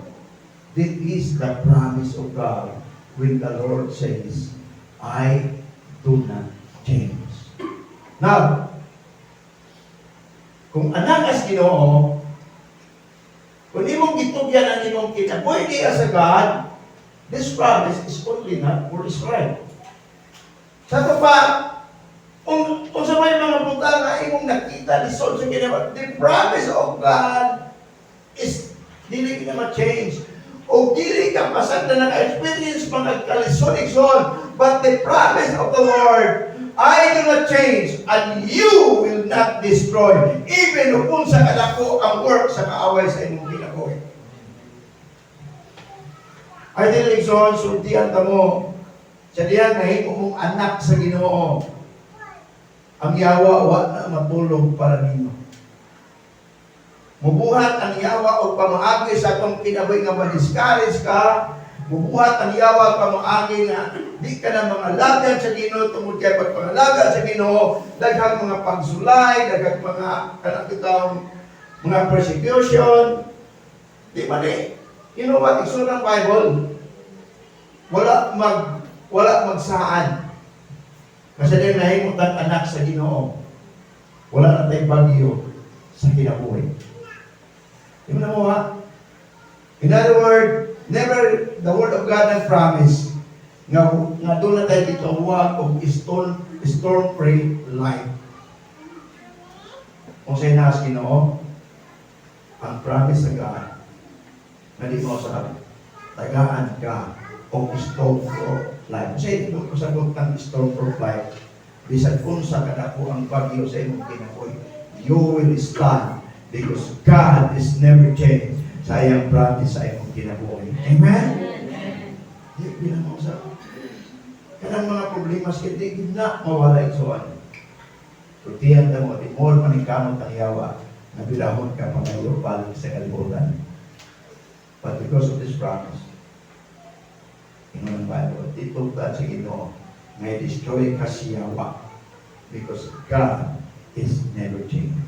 this is the promise of God when the Lord says, "I do not change." Now, kung anak as Ginoo, kung imong gitugyan ang imong kinabuhi as a God, this promise is only not for Israel. Sa ito pa, kung sa may mga butang nga imong nakita lisod sa kinabuhi, the promise of God is dili na ma-change. O dili ka pasag na naka-experience mga kalisod igsoon, but the promise of the Lord, "I do not change, and you will not destroy," even kung sa kadako ang work sa kaaway sa imong kinabuhi. Ay dili igsoon, sultian ta mo, sa diyang nahimo mong anak sa Ginoo, ang yawa wa na matulog para ninyo. Mubuhat ang yawa og pamaagi sa atong kinabuhi nga ma-discourage ka, mubuhat ang yawa og pamaagi nga di ka na mangalagad sa Ginoo tungod kay pagpangalagad sa Ginoo, daghang mga pagsulay, daghang mga kanang kitang mga persecution. Di ba ni? You know what? Igsoon ng Bible, wala magsaan. Kasi din nahimo tang anak sa Ginoo. Wala na tayong bagyo sa kinabuhi. Di mo na mo ha? In other words, never the word of God ang promise nga doon na tayo gitawag og storm free life. Kung sa inaas Ginoo, ang promise sa God, na di mo sa tagaan ka og storm proof life. Kasi ito ko sagot ng storm proof life, bisan unsa kadako ang bagyo sa imong kinabuhi, you will stand because God is never changed sa iyang promise sa imong kinabuhi. Amen? Di bilang mo sa kanang mga problema sa di gid na mawala, igsoon. Sultihan na mo, di mo maningkamot ang yawa na bilahon ka pangayo balik sa kalibutan. But because of this promise, ingon ang Bible, ditugtan sa Ginoo, may destroy ka siyawa because God is never changed.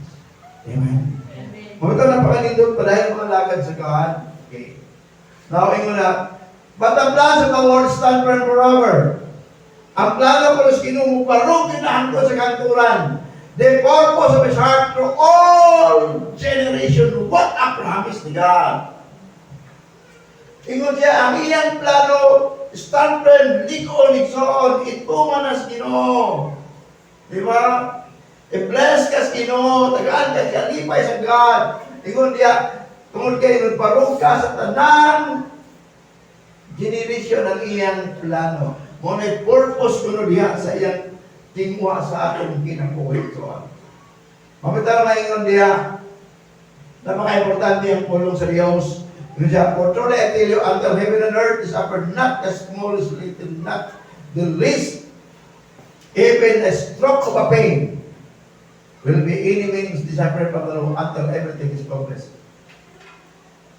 Amen? Amen. Mga ito, napakanindot pa dahil mga lagad sa God. Okay. Now, ingon na, but the plans of the Lord stand firm forever. Ang plano ko sa Ginoo mobarog yun na hangtod sa kanturan. The purpose of His heart through all generation. What a promise ni God. Ingon siya, ang iyang plano, stand firm, lig-on, igsoon, ituman as Ginoo. Di ba? I-bless ka sa Ginoo, tagaan ka kalipay sa God. Ingon diya, tungod kay nagbarog ka sa tanang generation ang iyang plano. Mo na purpose kuno diha sa iyang tinguha sa atong kinabuhi. So, mabitaw na ingon diha, napaka-importante ang pulong sa Diyos. Ingon siya, "For truly I tell you, until heaven and earth is upper, not the smallest little, not the least, even a stroke of a pen, will be any means disappear from the law until everything is accomplished."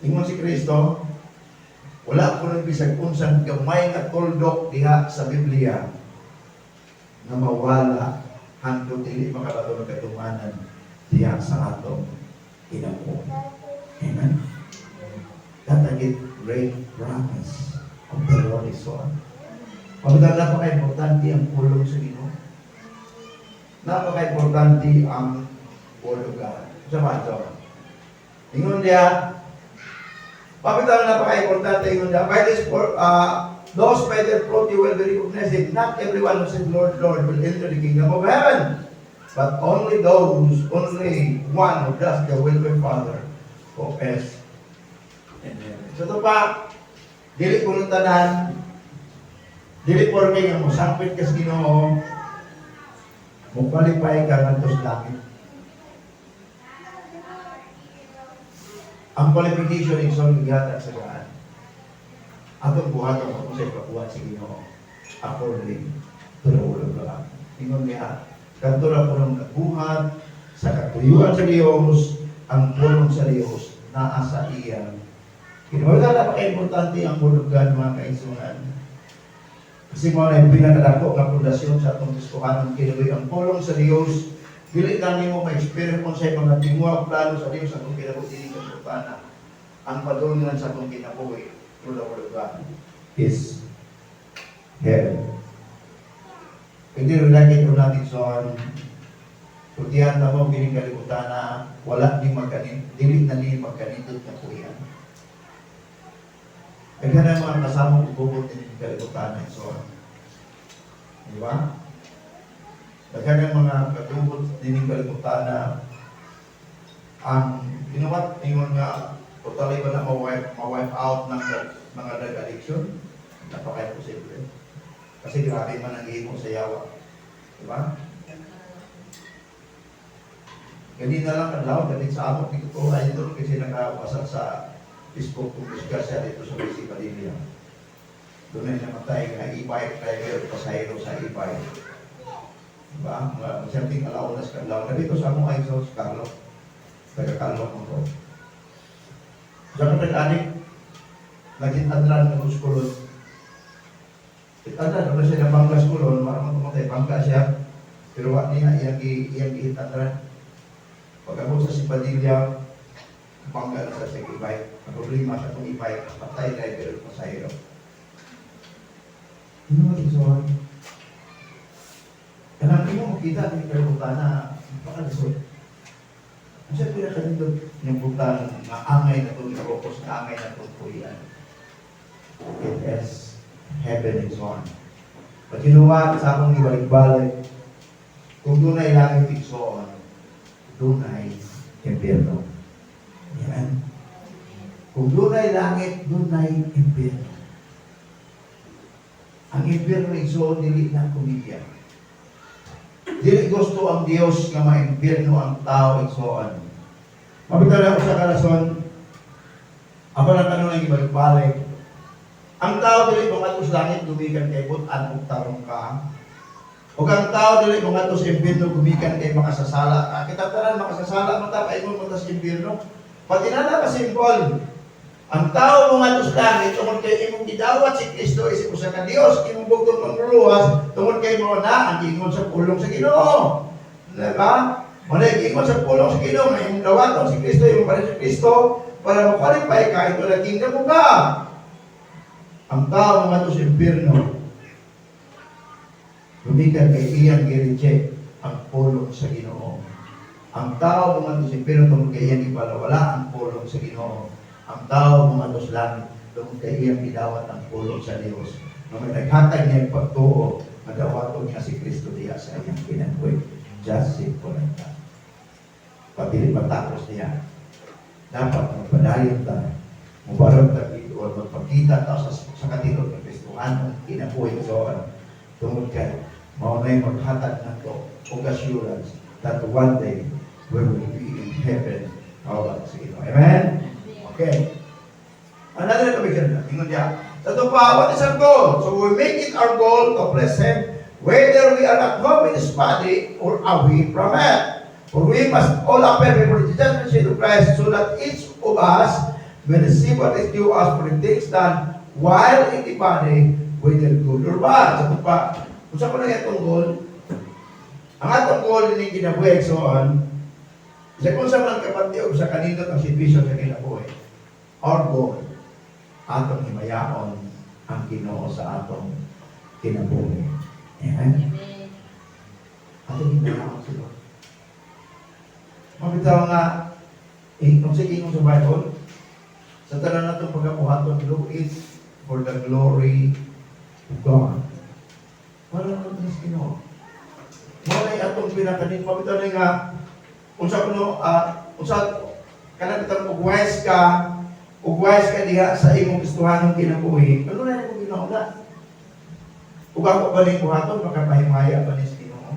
Ingon si Kristo, wala ko nang bisag unsang gamay nga tuldok diha sa Biblia nga mawala hangtod dili makabaton ang katumanan diha sa atong kinabuhi. Amen. That a great promise of the Lord is so. Pagkatang napaka-importante ang pulong sa Ginoo. Napaka-importante ang Word of God. Sa ba ito? Ingon niya, Pabitaw, napaka-importante ingon niya, by this for, those by their fruit you will be recognized. Not everyone who said, 'Lord, Lord,' will enter the kingdom of heaven, but only those, only one who does the will of my Father who is in heaven. So ito pa, dili ko nung tanan, Dili porke nga mosangpit ka sa Ginoo, mo qualify ka ngadto sa langit. Ang qualification is on gihatag sa gaan. Atong buhaton kung unsay pabuhat sa Ginoo according to the word of God. Ingon niya, kadto ra punong nagbuhat sa katuyuan sa Dios, ang pulong sa Dios naa sa iya. Kaya napaka-importante ang word of God, mga kaigsuonan. Kasi mao na yung pinakadako nga pundasyon sa atong Kristohanon kinabuhi, ang pulong sa Dios. Dili na nimo ma-experience kung sa mga tinguha plano sa Dios sa atong kinabuhi dili ka. Ang padulngan sa atong kinabuhi through the word of God is heaven. Hindi rin like it or not, igsoon. Sultihan na mo kining kalibutan na wala ni magkanin, dili na ni magkanindot nga puyan. Daghan na mga kasama ko gubot din kalibutan na, igsoon. Di ba? Daghan na mga kagubot din kalibutan na ang, you know what, ingon nga totally ba na ma-wipe out ng mga drug addiction? Napaka-imposible. Kasi grabe man ang himo sa yawa. Di ba? Ganina lang adlaw, ganit sa amo, dito ko idol kasi nakawasak sa Facebook kung disgrasya dito sa BC Padilla. Doon ay namatay nga e-bike driver, pasahero sa e-bike. Diba? Mga something alaunas kadlaw. Na dito sa among idol, sa Carlo. Taga Carlo mo to. Sa kapag anik, naging adran ng kulon. Adran, wala siya nabangga sa kulon, marang tumatay, bangga siya. Pero wa niya iyang gi-hit-and-run. Pag abot sa Sipadilla, bangga na sa e-bike. Ang problema sa itong e-bike, patay driver, pasahero. Ano ba ito? Kanang mo makita ni kalibutan na napakalisod. Ang siya pinakanindot ng butang nga angay na itong focus, nga angay na itong puyan. It is heaven is on. But you know what? Sa akong ibalik-balik, kung dunay langit, igsoon, dunay impyerno. Amen. Kung dunay langit, dunay impyerno. Ang impyerno, igsoon, dili na komedya. Dili gusto ang Dios nga maimpyerno ang tao, igsoon. Mabitaw na ako sa karason, ako lang kanunay ibalik-balik. Ang tao dili mangadto sa langit gumikan kay but-an ug tarong ka. Ug ang tao dili mangadto sa impyerno gumikan kay makasasala ka. Kita tanan makasasala man ta, paingon mo ta sa impyerno. Pati na na simple. Ang tao mangadto sa langit tungod kay imong gidawat si Kristo isip usa ka Dios, imong bugtong mangluluwas tungod kay mao na ang giingon sa pulong sa Ginoo. Diba? Mao na giingon sa pulong sa Ginoo nga imong dawaton si Kristo, imong pareho si Kristo para mo-qualify ka into the kingdom of God. Ang tao mangadto sa impyerno gumikan kay iyang gi-reject ang pulong sa Ginoo. Ang tao mangadto sa impyerno tungod kay iyang ibalawala ang pulong sa Ginoo. Ang tao mangadto sa langit tungod kay iyang gidawat ang pulong sa Dios. Nga may naghatag niya ang pagtuo, madawaton niya si Kristo diya sa iyang kinabuhi. Just simple like that. Pabili matapos niya. Dapat magpadayon ta, mubarog ta o magpakita ta sa katilod ng Kristohanon kinabuhi so tungod kay mao na maghatag nato og assurance that one day we will be in heaven kauban sa Ginoo. Amen? Okay. Another conviction na. Ingon niya. Sa ito pa, what is our goal? So we make it our goal to please Him whether we are at home in His body or away from it. For we must all appear before the judgment seat of Christ so that each of us may receive what is due us for the things done while in the body, whether good or bad. Sa ito pa, kung sa kuno itong goal, ang atong goal ni kinabuhi, so on, sa kung sa man kapati sa kanindot ang sitwasyon sa kinabuhi, our goal, atong himayaon ang Ginoo sa atong kinabuhi. Amen? Amen. Atong himayaon sila. Mabitaw nga, eh, kung sa ingon sa Bible, sa tanan natong pagabuhaton, do it for the glory of God. Wala naman sa Ginoo. Mao na atong pinakanin. Mabitaw na nga, unsa kuno, unsa, kanang bitang ug wise ka diha sa imong Kristohanong kinabuhi, ano na imong Ginoo na? Ug ako ba ning buhaton, makapahimaya ba ni sa Ginoo?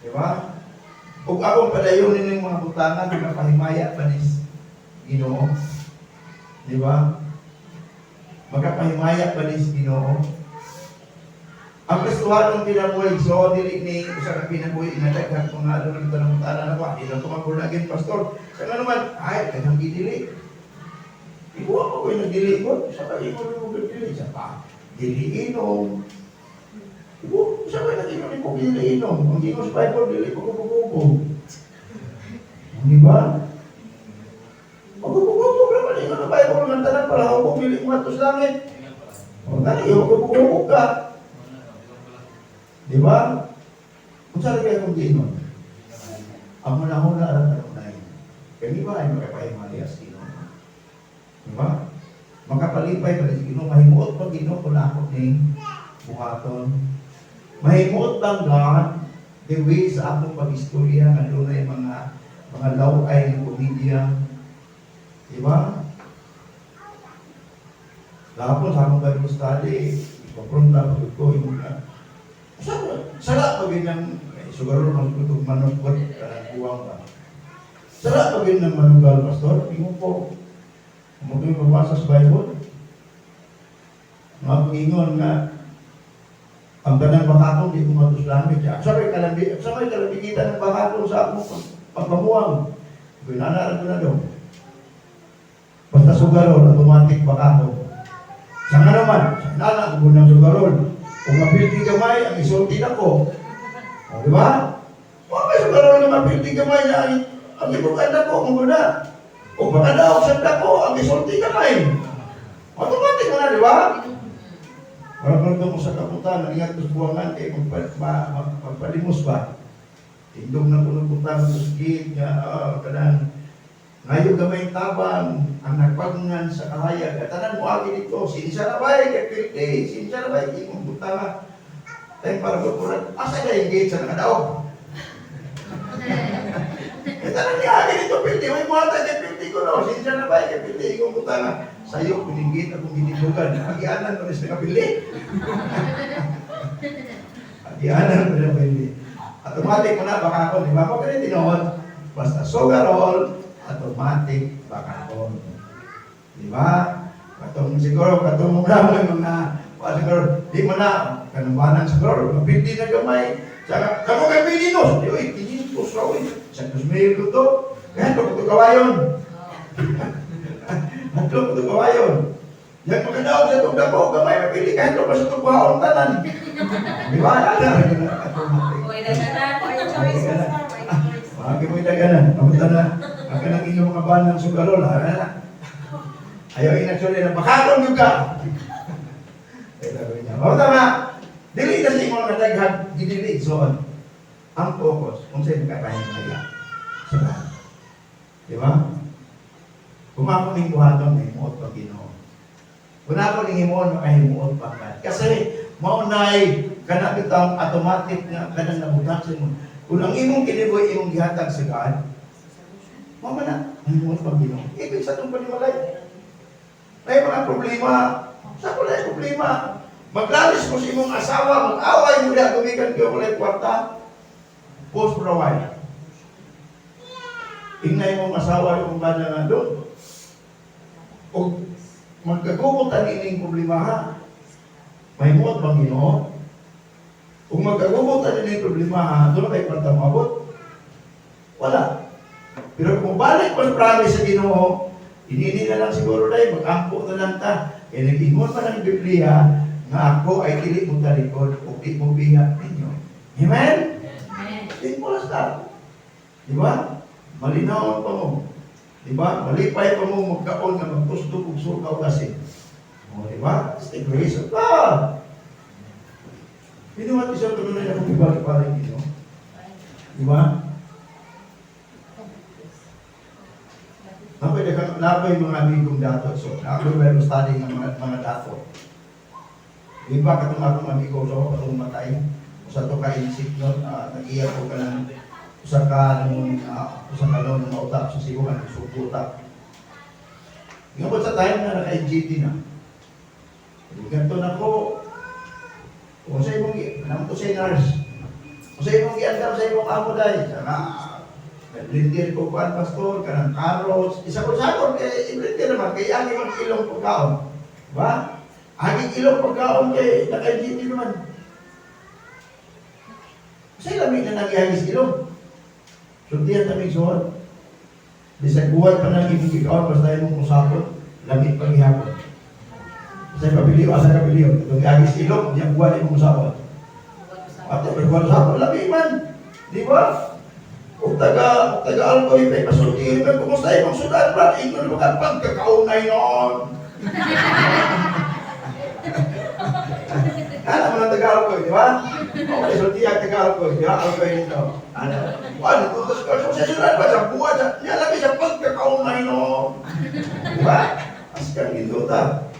Di ba? Ug akong padayon ning mga butangan, makapahimaya ba ni sa Ginoo? Di ba? Makapahimaya ba ni sa Ginoo? Ang Kristohanong kinabuhi, so dili ni usa ka kinabuhi nga daghang mga ano nang tanong tanan ako, di lang ko mag-born again, pastor. Sa nga naman, ay, daghang gidili. Ibuha ko ko'y nagdili ko, sa ka imo mo nagdili sa pa. Dili inom. Ibuha sa ka nag-inom ko dili inom. Ang ingon sa Bible dili ko kubo. Di ba? Pagkukubo naman ingon sa Bible nga tanan para ko dili mo atos langit. O gani kubo ka. Di ba? Kung saan kaya kung giingon? Ang una-una ang kanunay. Kaya ba ay makapahimaya sa Ginoo? Di ba? Makapalipay pa sa Ginoo, mahimuot pa Ginoo kung ako ning buhaton. Mahimuot bang God the way sa akong pag-istorya nga dunay mga laway ng komedya. Di ba? Gahapon sa akong Bible study, ipapronta pa ko yung mga sala pa gid ng eh, sugaro ng kutog manok ko buwang ba. Sala pa gid ng manugal, pastor, ingon ko. Mo ko'y mabasa sa Bible. Mga ingon nga ang tanang bakakon di ko matus langit. Sa may kalambi, sa may kalambigitan ng bakakon sa akong pagpamuang. Ginanarag ko na daw. Basta sugarol, automatic bakakon. Sa nga naman, sa nana, ko ng sugarol. Kung mapilti gamay, ang isulti na ko. O, di ba? Kung may sugarol na mapilti gamay na ang ibukan na ko, kung na. O makadaog sa dako, ang isulti gamay. Automatic mo na, di ba? Parang mo sa kaputan, nangyari sa buwangan, kay magpalimos ba? Tindog na kuno putan sa gate nga kanang ngayon gamay tabang ang nagpagungan sa kahayag. At tanan mo agi dito, sinsa na ba kay pilti, sinsa na ba imong butanga. Time para pagpuran, asa na yung gate sa nakadaog? Kaya tanan niya agi dito pilti, may muhatag kay pilti ko no, sinsa na ba kay pilti imong butanga. Sayo kuning gate akong ginibugan, agianan ko nis nakapili. Agianan ko na pili. Automatic mo na baka ako, di ba? Kung ganun tinuod, basta sugarol, automatic baka ako. Di ba? Katong siguro, katong mga mo yung mga, wa siguro, di mo na, kanumbanan siguro, mapindi na gamay. Saka, kamo kay Pilinos, di oy, 500 raw, oy, sa 2,000 ko to. Kaya ko ito kawayon. Atlo ko ito kawayon. Yan magkadaog sa itong dako, gamay, mapili, kahit ko pa sa itong buhaon tanan. Di ba? Ano, automatic. Uy, daganan. May choice, pastor. May choice. Mga mo daganan, pamunta na. Ang kanang inyong mga banang sugarol, ha? Ayaw inaksyon na bakakon yung ka. Ay, sabi niya. O, tama. Dili na sa imong nadaghag, gidili so on. Ang focus, kung sa'yo makapahimaya. Sa lahat. Di ba? Kung ako ning buhaton, may himuot pag Ginoo. Kung ako ning himuon, makahimuot pa ka. Kasi, maunay, kana bitang automatic nga kanang nabutang sa imo. Kung ang imong kinibuhi imong gihatag sa God, mao man na, mahimuot pag Ginoo. Ibig sa itong panimalay. May mga problema. Sa ko na problema. Maglalis mo sa imong asawa, mag-away mo diha gumikan kayo walay kwarta. Pause for a while. Ingay mong asawa yung bana nga doon. O magkagubot ang ining problema ha. Mahimuot bang Ginoo? Kung magkagubot ang ining problema ha, doon na kayo kwarta maabot? Wala. Pero kung balik mo sa promise sa Ginoo, inini na lang siguro dahil, mag-ampo na lang ta. Kaya nag-ingon man ang Biblia nga ako ay dili mo talikod o di mo biya ninyo. Amen? Amen. Simple as that. Di ba? Malinaw pa mo. Di ba? Malipay pa mo magkaon nga magtustok og sukaw kasi. O, di ba? It's the grace of God. Pinuhat isang tuloy na akong ibalik-balik dito. Di ba? Napoy napoy mga amigong dato. So, napoy Bible study ng mga dato. Di ba katong akong amigo so katong matay usa to ka insik no, nag-iya ko ka ng usa ka nung usa ka noon nga utap sa Cebu ka nagsubo utap. Ngabot sa time na naka-NGT na. Ganto na ko. Kung sa imong, naman to say nurse, kung sa imong giandam sa imong amo dahil, sana, nag-blender ko kuan pastor, kanang carrots, isa ko sakon, kay i-blender naman, kay agi man ilong pagkaon. Ba? Agi ilong pagkaon kay naka-GT naman. Kasi lami na nangihagis ilong. Sultihan kami suot. Bisag buwan pa nang imong gikaon, basta imong usapon, lami pa gihapon. Basta pabilio, asa ka pabilio. Itong gihagis ilong, diyang buwan imong usapon. Ato, pero buwan usapon, lami man. Di ba? Ug taga alcohol, may pasulti, may kumusta imong sudan, brad, ingon mo ka, pagkakaunay noon. Alam mo ng taga alcohol, di ba? Okay, sulti ang taga alcohol, di ba? Alcohol nito. Ano? Ano, tutos ka, so sa sudan pa, sa buwan, sa, niya lami sa pagkakaunay noon. Di ba? Askan ginduta.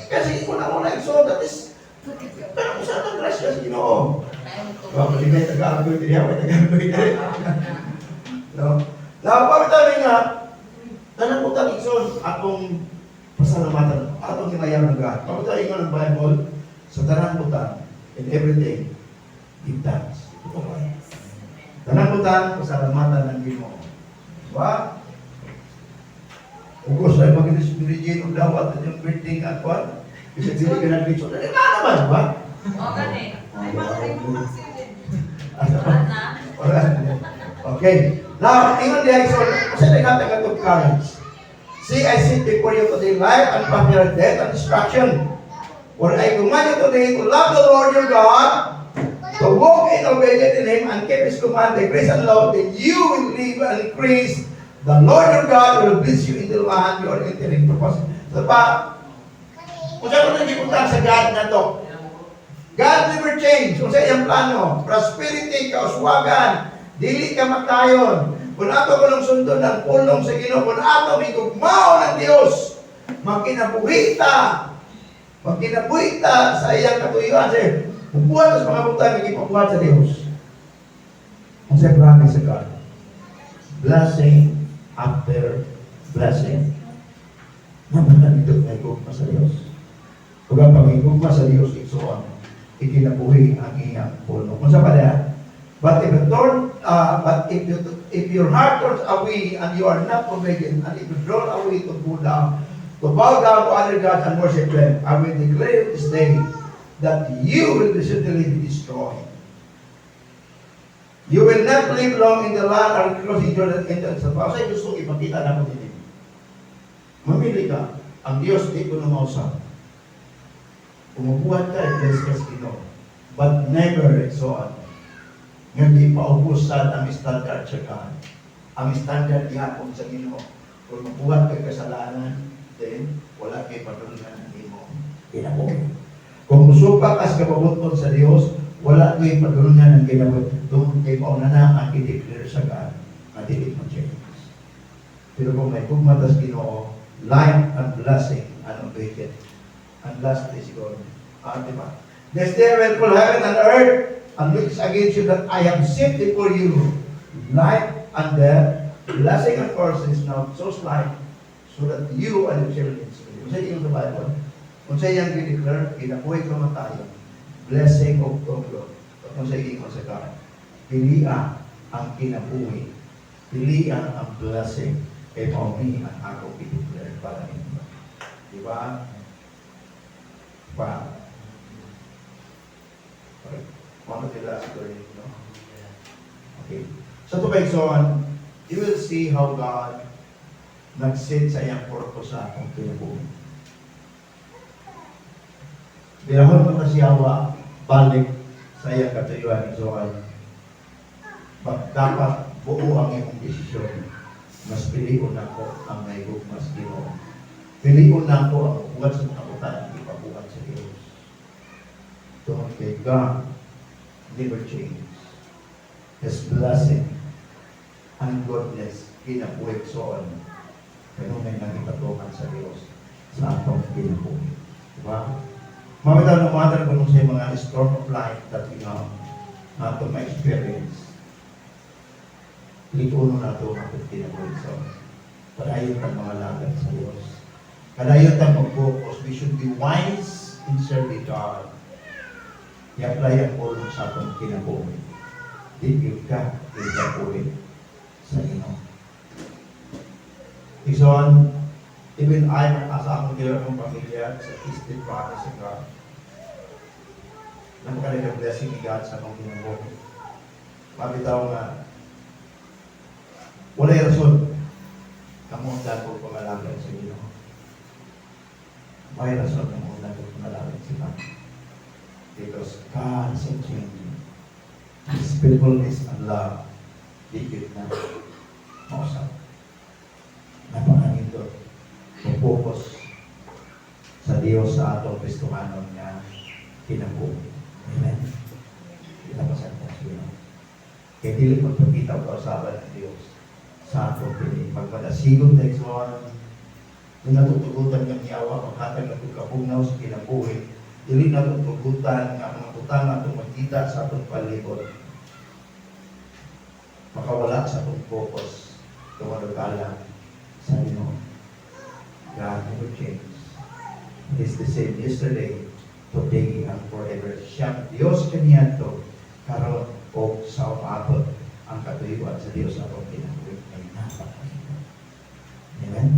Kasi una-una, so that is, pero kung saan ang grasya sa Ginoo? Diba, kasi may taga-alcohol diri, may taga-alcohol diri. No? Now, pagkatali nga, tanang utang igsoon, atong pasalamatan, atong kinayan ng God. Pagkatali nga ng Bible, sa tanang utang, in everything, give thanks. Ito ba? Tanang utang, pasalamatan ng Ginoo. Diba? Ugos ay maginis Mary og dawat at yung birthday nga kwan. Bisag dili ka nag-picture. Dali na naman, ba? O, gani. Ay, ay, ma-accident. Ano? Wala na. Wala. Okay. Now, ingon diha so, usa na natin atong courage. See, I sit before you today life and popular death and destruction. For I command you today to love the Lord your God, to walk in obedience in Him and keep His command, the grace and law, then you will live and increase. The Lord your God will bless you in the land you are entering to possess. So pa, kung saan ko nagibutang sa God na to, God never change. Kung sa iyang plano, prosperity, kauswagan, dili ka matayon. Kung ato ko lang sundon ng pulong sa Ginoo, kung ato migugmao ng Dios, magkinabuhita, magkinabuhita sa iyang katuyuan. Sa bubuhat sa mga butang, ipabuhat sa Dios. Ang sa promise sa God. Blessing after blessing. Naman ito may gugma sa Dios. Ug ang pangigugma sa Dios igsoon, ikinabuhi ang iyang puno. Kung sa pa but if you turn, but if you, if your heart turns away and you are not obedient, and if you draw away to go down, to bow down to other gods and worship them, I will declare this day that you will be certainly be destroyed. You will not live long in the land or crossing Jordan into sa Sa gusto ipakita na mo din. Mamili ka. Ang Diyos di ko na mausap. Umubuhat ka, i-bless ka sa Ginoo. But never so on. Nga di paubos sad ang standard sa God. Ang standard gihapon sa Ginoo. Kung mabuhat kay kasalanan, then wala kay padulngan ang imo kinabuhi. Kung musupa ka sa kababuton sa Dios, wala kay padulngan ang kinabuhi. Tungod kay mao na na ang i-declare sa God nga dili mo change. Pero kung may gugma tas Ginoo, life and blessing and obedience. And lastly siguro, di ba? This day will call heaven and earth and witness against you that I have set before you life and death, blessing and curses. Now choose life so that you and your children may live. Kung sa iyong sa Bible, kung sa iyang gideclare, kinabuhi kamatayon, blessing of God. Kung sa iyong sa God, pilia ang kinabuhi, pilia ang blessing, kay mao ni ang ako i-declare para ninyo. Di ba? Pa. Okay. One of the last story, no? Okay. So to on, you will see how God nag-set sa iyang purpose sa atong kinabuhi. Birahon mo na siyawa, balik sa iyang katuyuan, so ay, but dapat buo ang imong desisyon. Mas pilion nako ang may mas Ginoo. Pilion nako ang buhat sa mga butang ipabuhat sa Dios. Tungod kay God never change. His blessing and goodness kinabuhi soon. Pero may nagipatukan sa Dios sa atong kinabuhi. Diba? Mamita no matter kung sa mga storm of life that we have nato ma-experience. Likuno nato ang atong kinabuhi so. Padayon tang mga lagat sa Dios. Padayon tang mag-focus. We should be wise in serving God. I-apply ang pulong sa atong kinabuhi. Di gyud ka ikapuhi sa Ginoo. Igsoon, even I, sa akong gila akong pamilya sa Eastern Province of God, napakalaking blessing ni God sa akong kinabuhi. Mabitaw nga, walay rason kamo ang dako pangalagad sa Ginoo. May rason kamo ang dako pangalagad sa God. Because God is unchanging. His faithfulness and love, di gyud na mausap. Napakanindot. Focus sa Dios sa atong Kristohanon nga kinabuhi. Amen. Kita pa sa Ginoo. Kaya dili magpakita og kausaban ng Dios sa atong kini. Magpadasigon ta, igsoon, di natutugutan nga miyawa, maghatag ng kapugnaw sa kinabuhi. Dili natutugutan nga mga butang atong makita sa atong palibot. Makawala sa atong focus tungod alang sa Ginoo. God never changes. He is the same yesterday, today, and forever. Siyang Diyos kaniadto, karon o sa umaabot ang katuyuan sa Diyos atong kinabuhi ay napakahirap. Amen?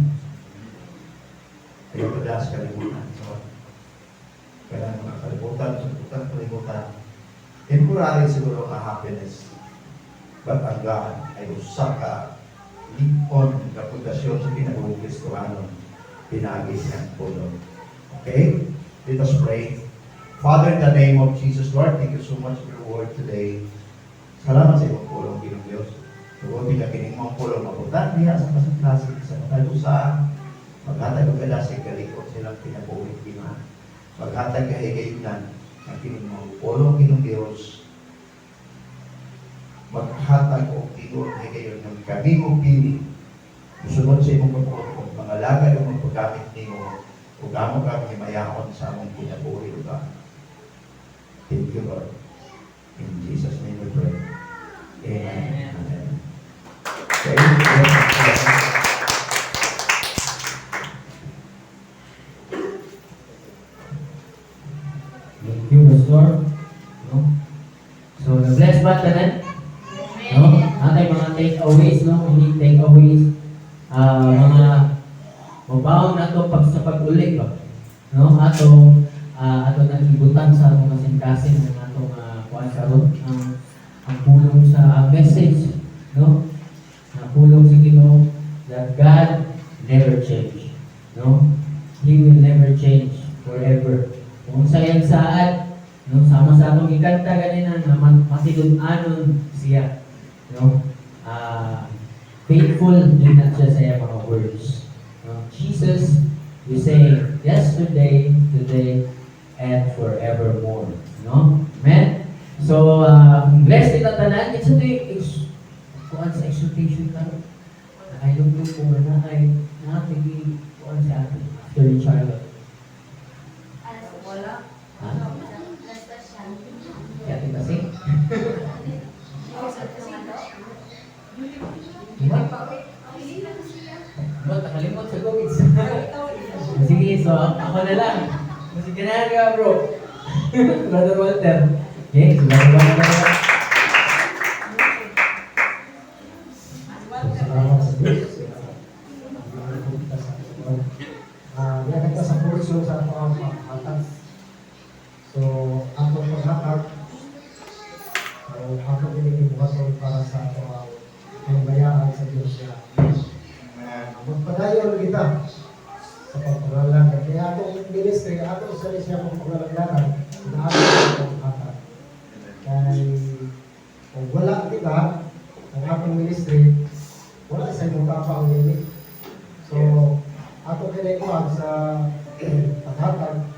Ayaw pa sa kalibutan. So, kailangan mga kalibutan, sa butang kalibutan, temporary siguro ang happiness. But ang God ay usa ka lig-on nga pundasyon sa kinabuhi Kristohanon, pinaagi siyang pulong. Okay? Let us pray. Father, in the name of Jesus, Lord, thank you so much for your word today. Salamat sa imong pulong, Ginoong Diyos. Tuguti nga kining mga pulong mabutan niya sa kasing-kasing sa matag usa, maghatag og kadasig kalikot silang kinabuhi, Ginoo. Maghatag kahigayunan ang kining mga pulong, Ginoong Diyos. Maghatag og tinuod higayon nga kami mo pili musunod sa imong kabuot og mga lagad o magpagamit nimo ug amo kami himayaon sa among kinabuhi, O God. Thank you, Lord. In Jesus' name we pray. Amen. Amen. Okay. Thank you, Pastor. No? So, na-bless ba tanan? No? Atay mga takeaways, no? We need takeaways. Mga mabaw na to pag sa pag-uli ba? No? Atong ato nang ibutang sa atong kasing-kasing ng atong kuan karon ang pulong sa message, no? Ang pulong sa Ginoo that God never change, no? He will never change forever. Kung sa iyang saad, no, sama sa atong ikanta ganina na matinud-anon siya, no? Faithful din na siya sa iyang mga words. No? Jesus, we say yesterday, today, and forevermore. No? Amen? So, blessed kita tanan. It's ito yung kuan sa exhortation karon. Nakailong ko nga na ay nakatigi kuan sa atin after ni Charlotte. Wala. Ha? Kaya kita sing? Diba? Mo, nakalimot sa gawin. Sige, so ako na lang. Sige na ka, bro. Brother Walter. Okay, so Brother Walter. Salamat sa Diyos. Kita sa Panginoon. Niya kita sa kurso sa atong paghatag. So, atong paghatag, so, atong inigibuhaton para sa atong pangbayaan sa Diyos niya. Magpadayon kita sa pagpangalagad. Kaya atong ministry, atong sa siya pagpangalagad, na atong paghatag. Kay kung wala kita, ang atong ministry, wala sa imong papa ang nini. So, ato kinikuan sa paghatag,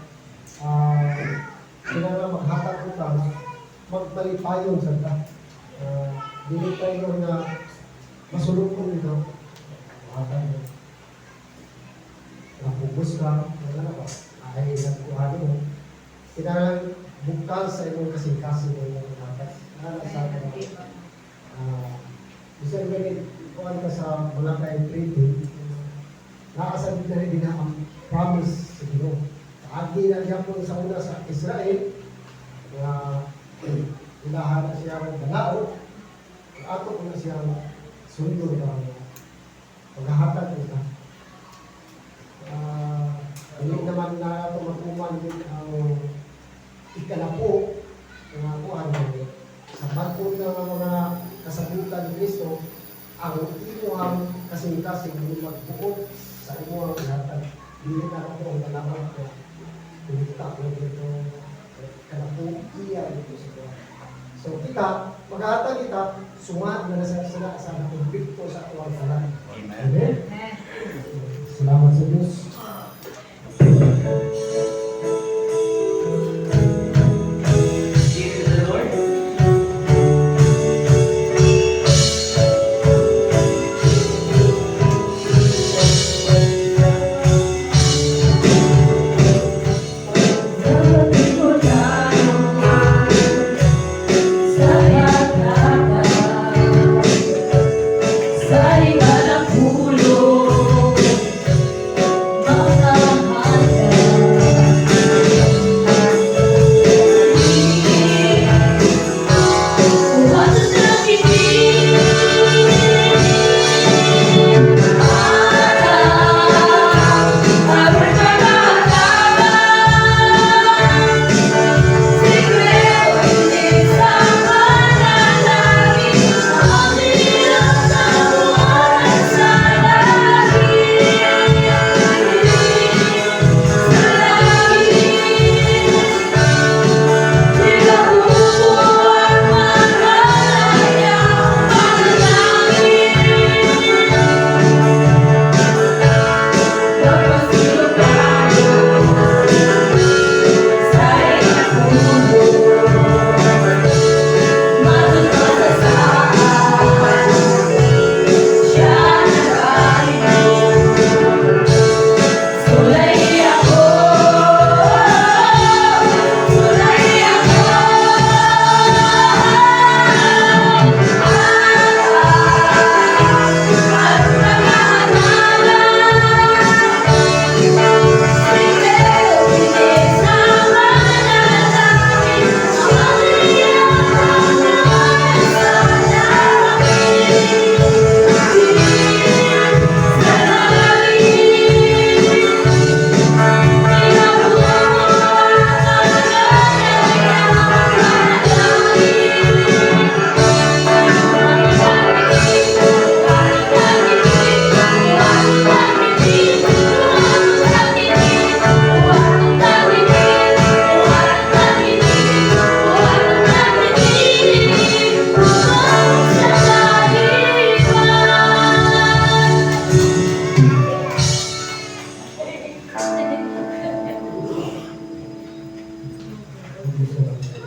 kinahanglan maghatag ko ka, magmalipayon sa ta. Dili tayo nga masulukon ito. Maghatag mo. Napugos ka, wala na ba? Ay, nagkuha mo. Kinahanglan bukal sa imong kasing-kasing mo imong paghatag. Nana sa ato. Bisan ganit, kuan ka sa Malachi 3:10, naa sa diri din ang promise sa Ginoo. Kaagi na gyapon sa una sa Israel, Nga ilahan na siya ang balaod, ato ko na siya sundon para paghahatag kita. Dili naman na ato matuman din ang ikalapo nga kuan sa bag-o na nga mga kasabutan ni Kristo, ang imuhang kasing-kasing ni magbuot sa imuhang ihatag. Dili na ako ang balaod na kumita ko dito kalapo iya dito sa buwan. So kita, maghatag kita, sunga na nasa sila sa nakumbikto sa atuang talan. Amen. Amen. Salamat sa Diyos. Give to the Lord. Sa ng pulo, mga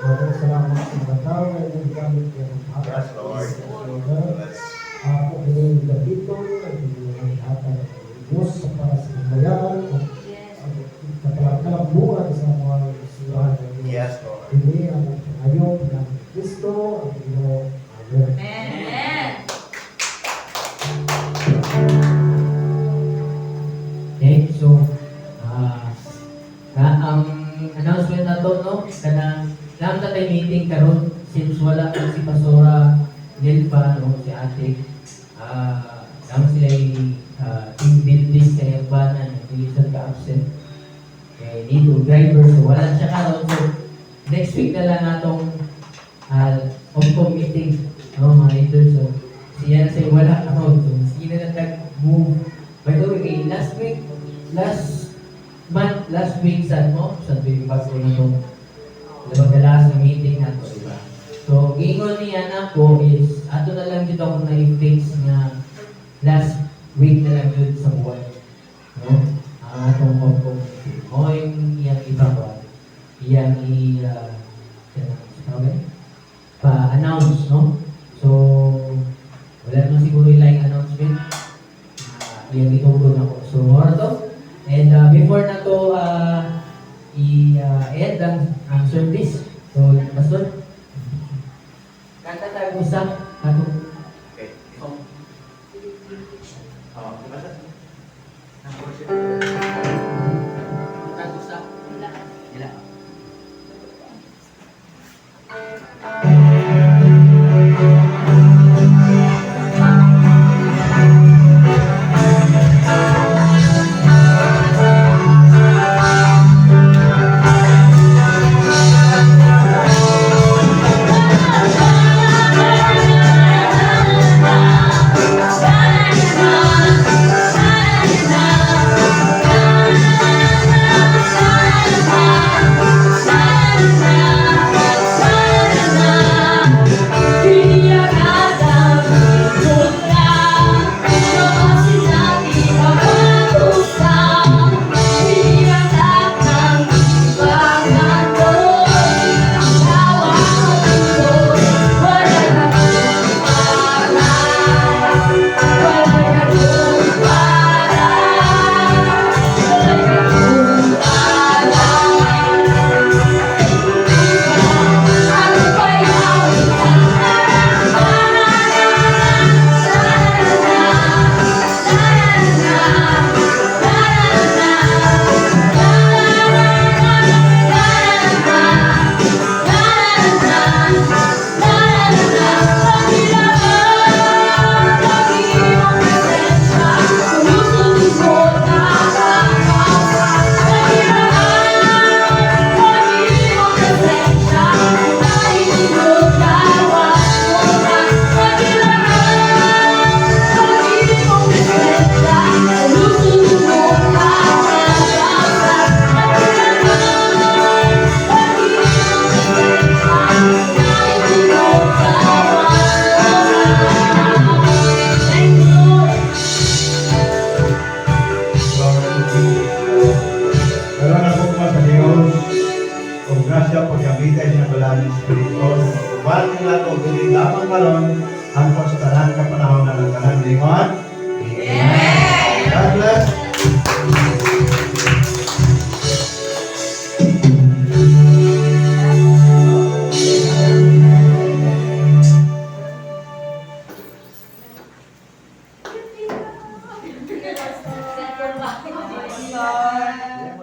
Maraming salamat sa mga tao na inyong gamit ng Yes, Lord. Bless. Ako kining gamiton ang inyong hatag ng Diyos sa para sa kabayan at ang kakalambungan sa mga surahan ng Diyos. Yes, Lord. Ini ang pangayo ng Kristo ang Ginoo. Amen. Amen. Okay, so na ang announcement na to, no, kanang naam ta tay meeting karon since wala man si Pastora Nilpa, no, si ate. Naam sila team building sa iyang bana, dili siya ka-absent. Kay dito driver, so wala siya karon. So next week na lang atong OPCOM meeting, no, mga leaders. So siya na say wala karon. So sige na lang tag-move. By the way, last week, last month, last week, saan mo? Sa tuwing bago na itong labag last na meeting nato, di ba? So, giingon niya na po is, ato na lang dito akong na-fix nga last week na lang yun sa buwan. No? Ang atong OPCOM meeting. O yung iyang iba ko. Iyang okay? Pa-announce, no? So, wala naman siguro ilang announcement. Iyang itugon ako. So, mora to. And before na to i-end ang service. So, Pastor, kanta tayo usa katong Okay. song. Oh, di ba siya? Ang worship. Kanta usa. Ila. karon hangtod sa tanan ka panahon na ang tanan miingon. Amen. God bless. Pastor.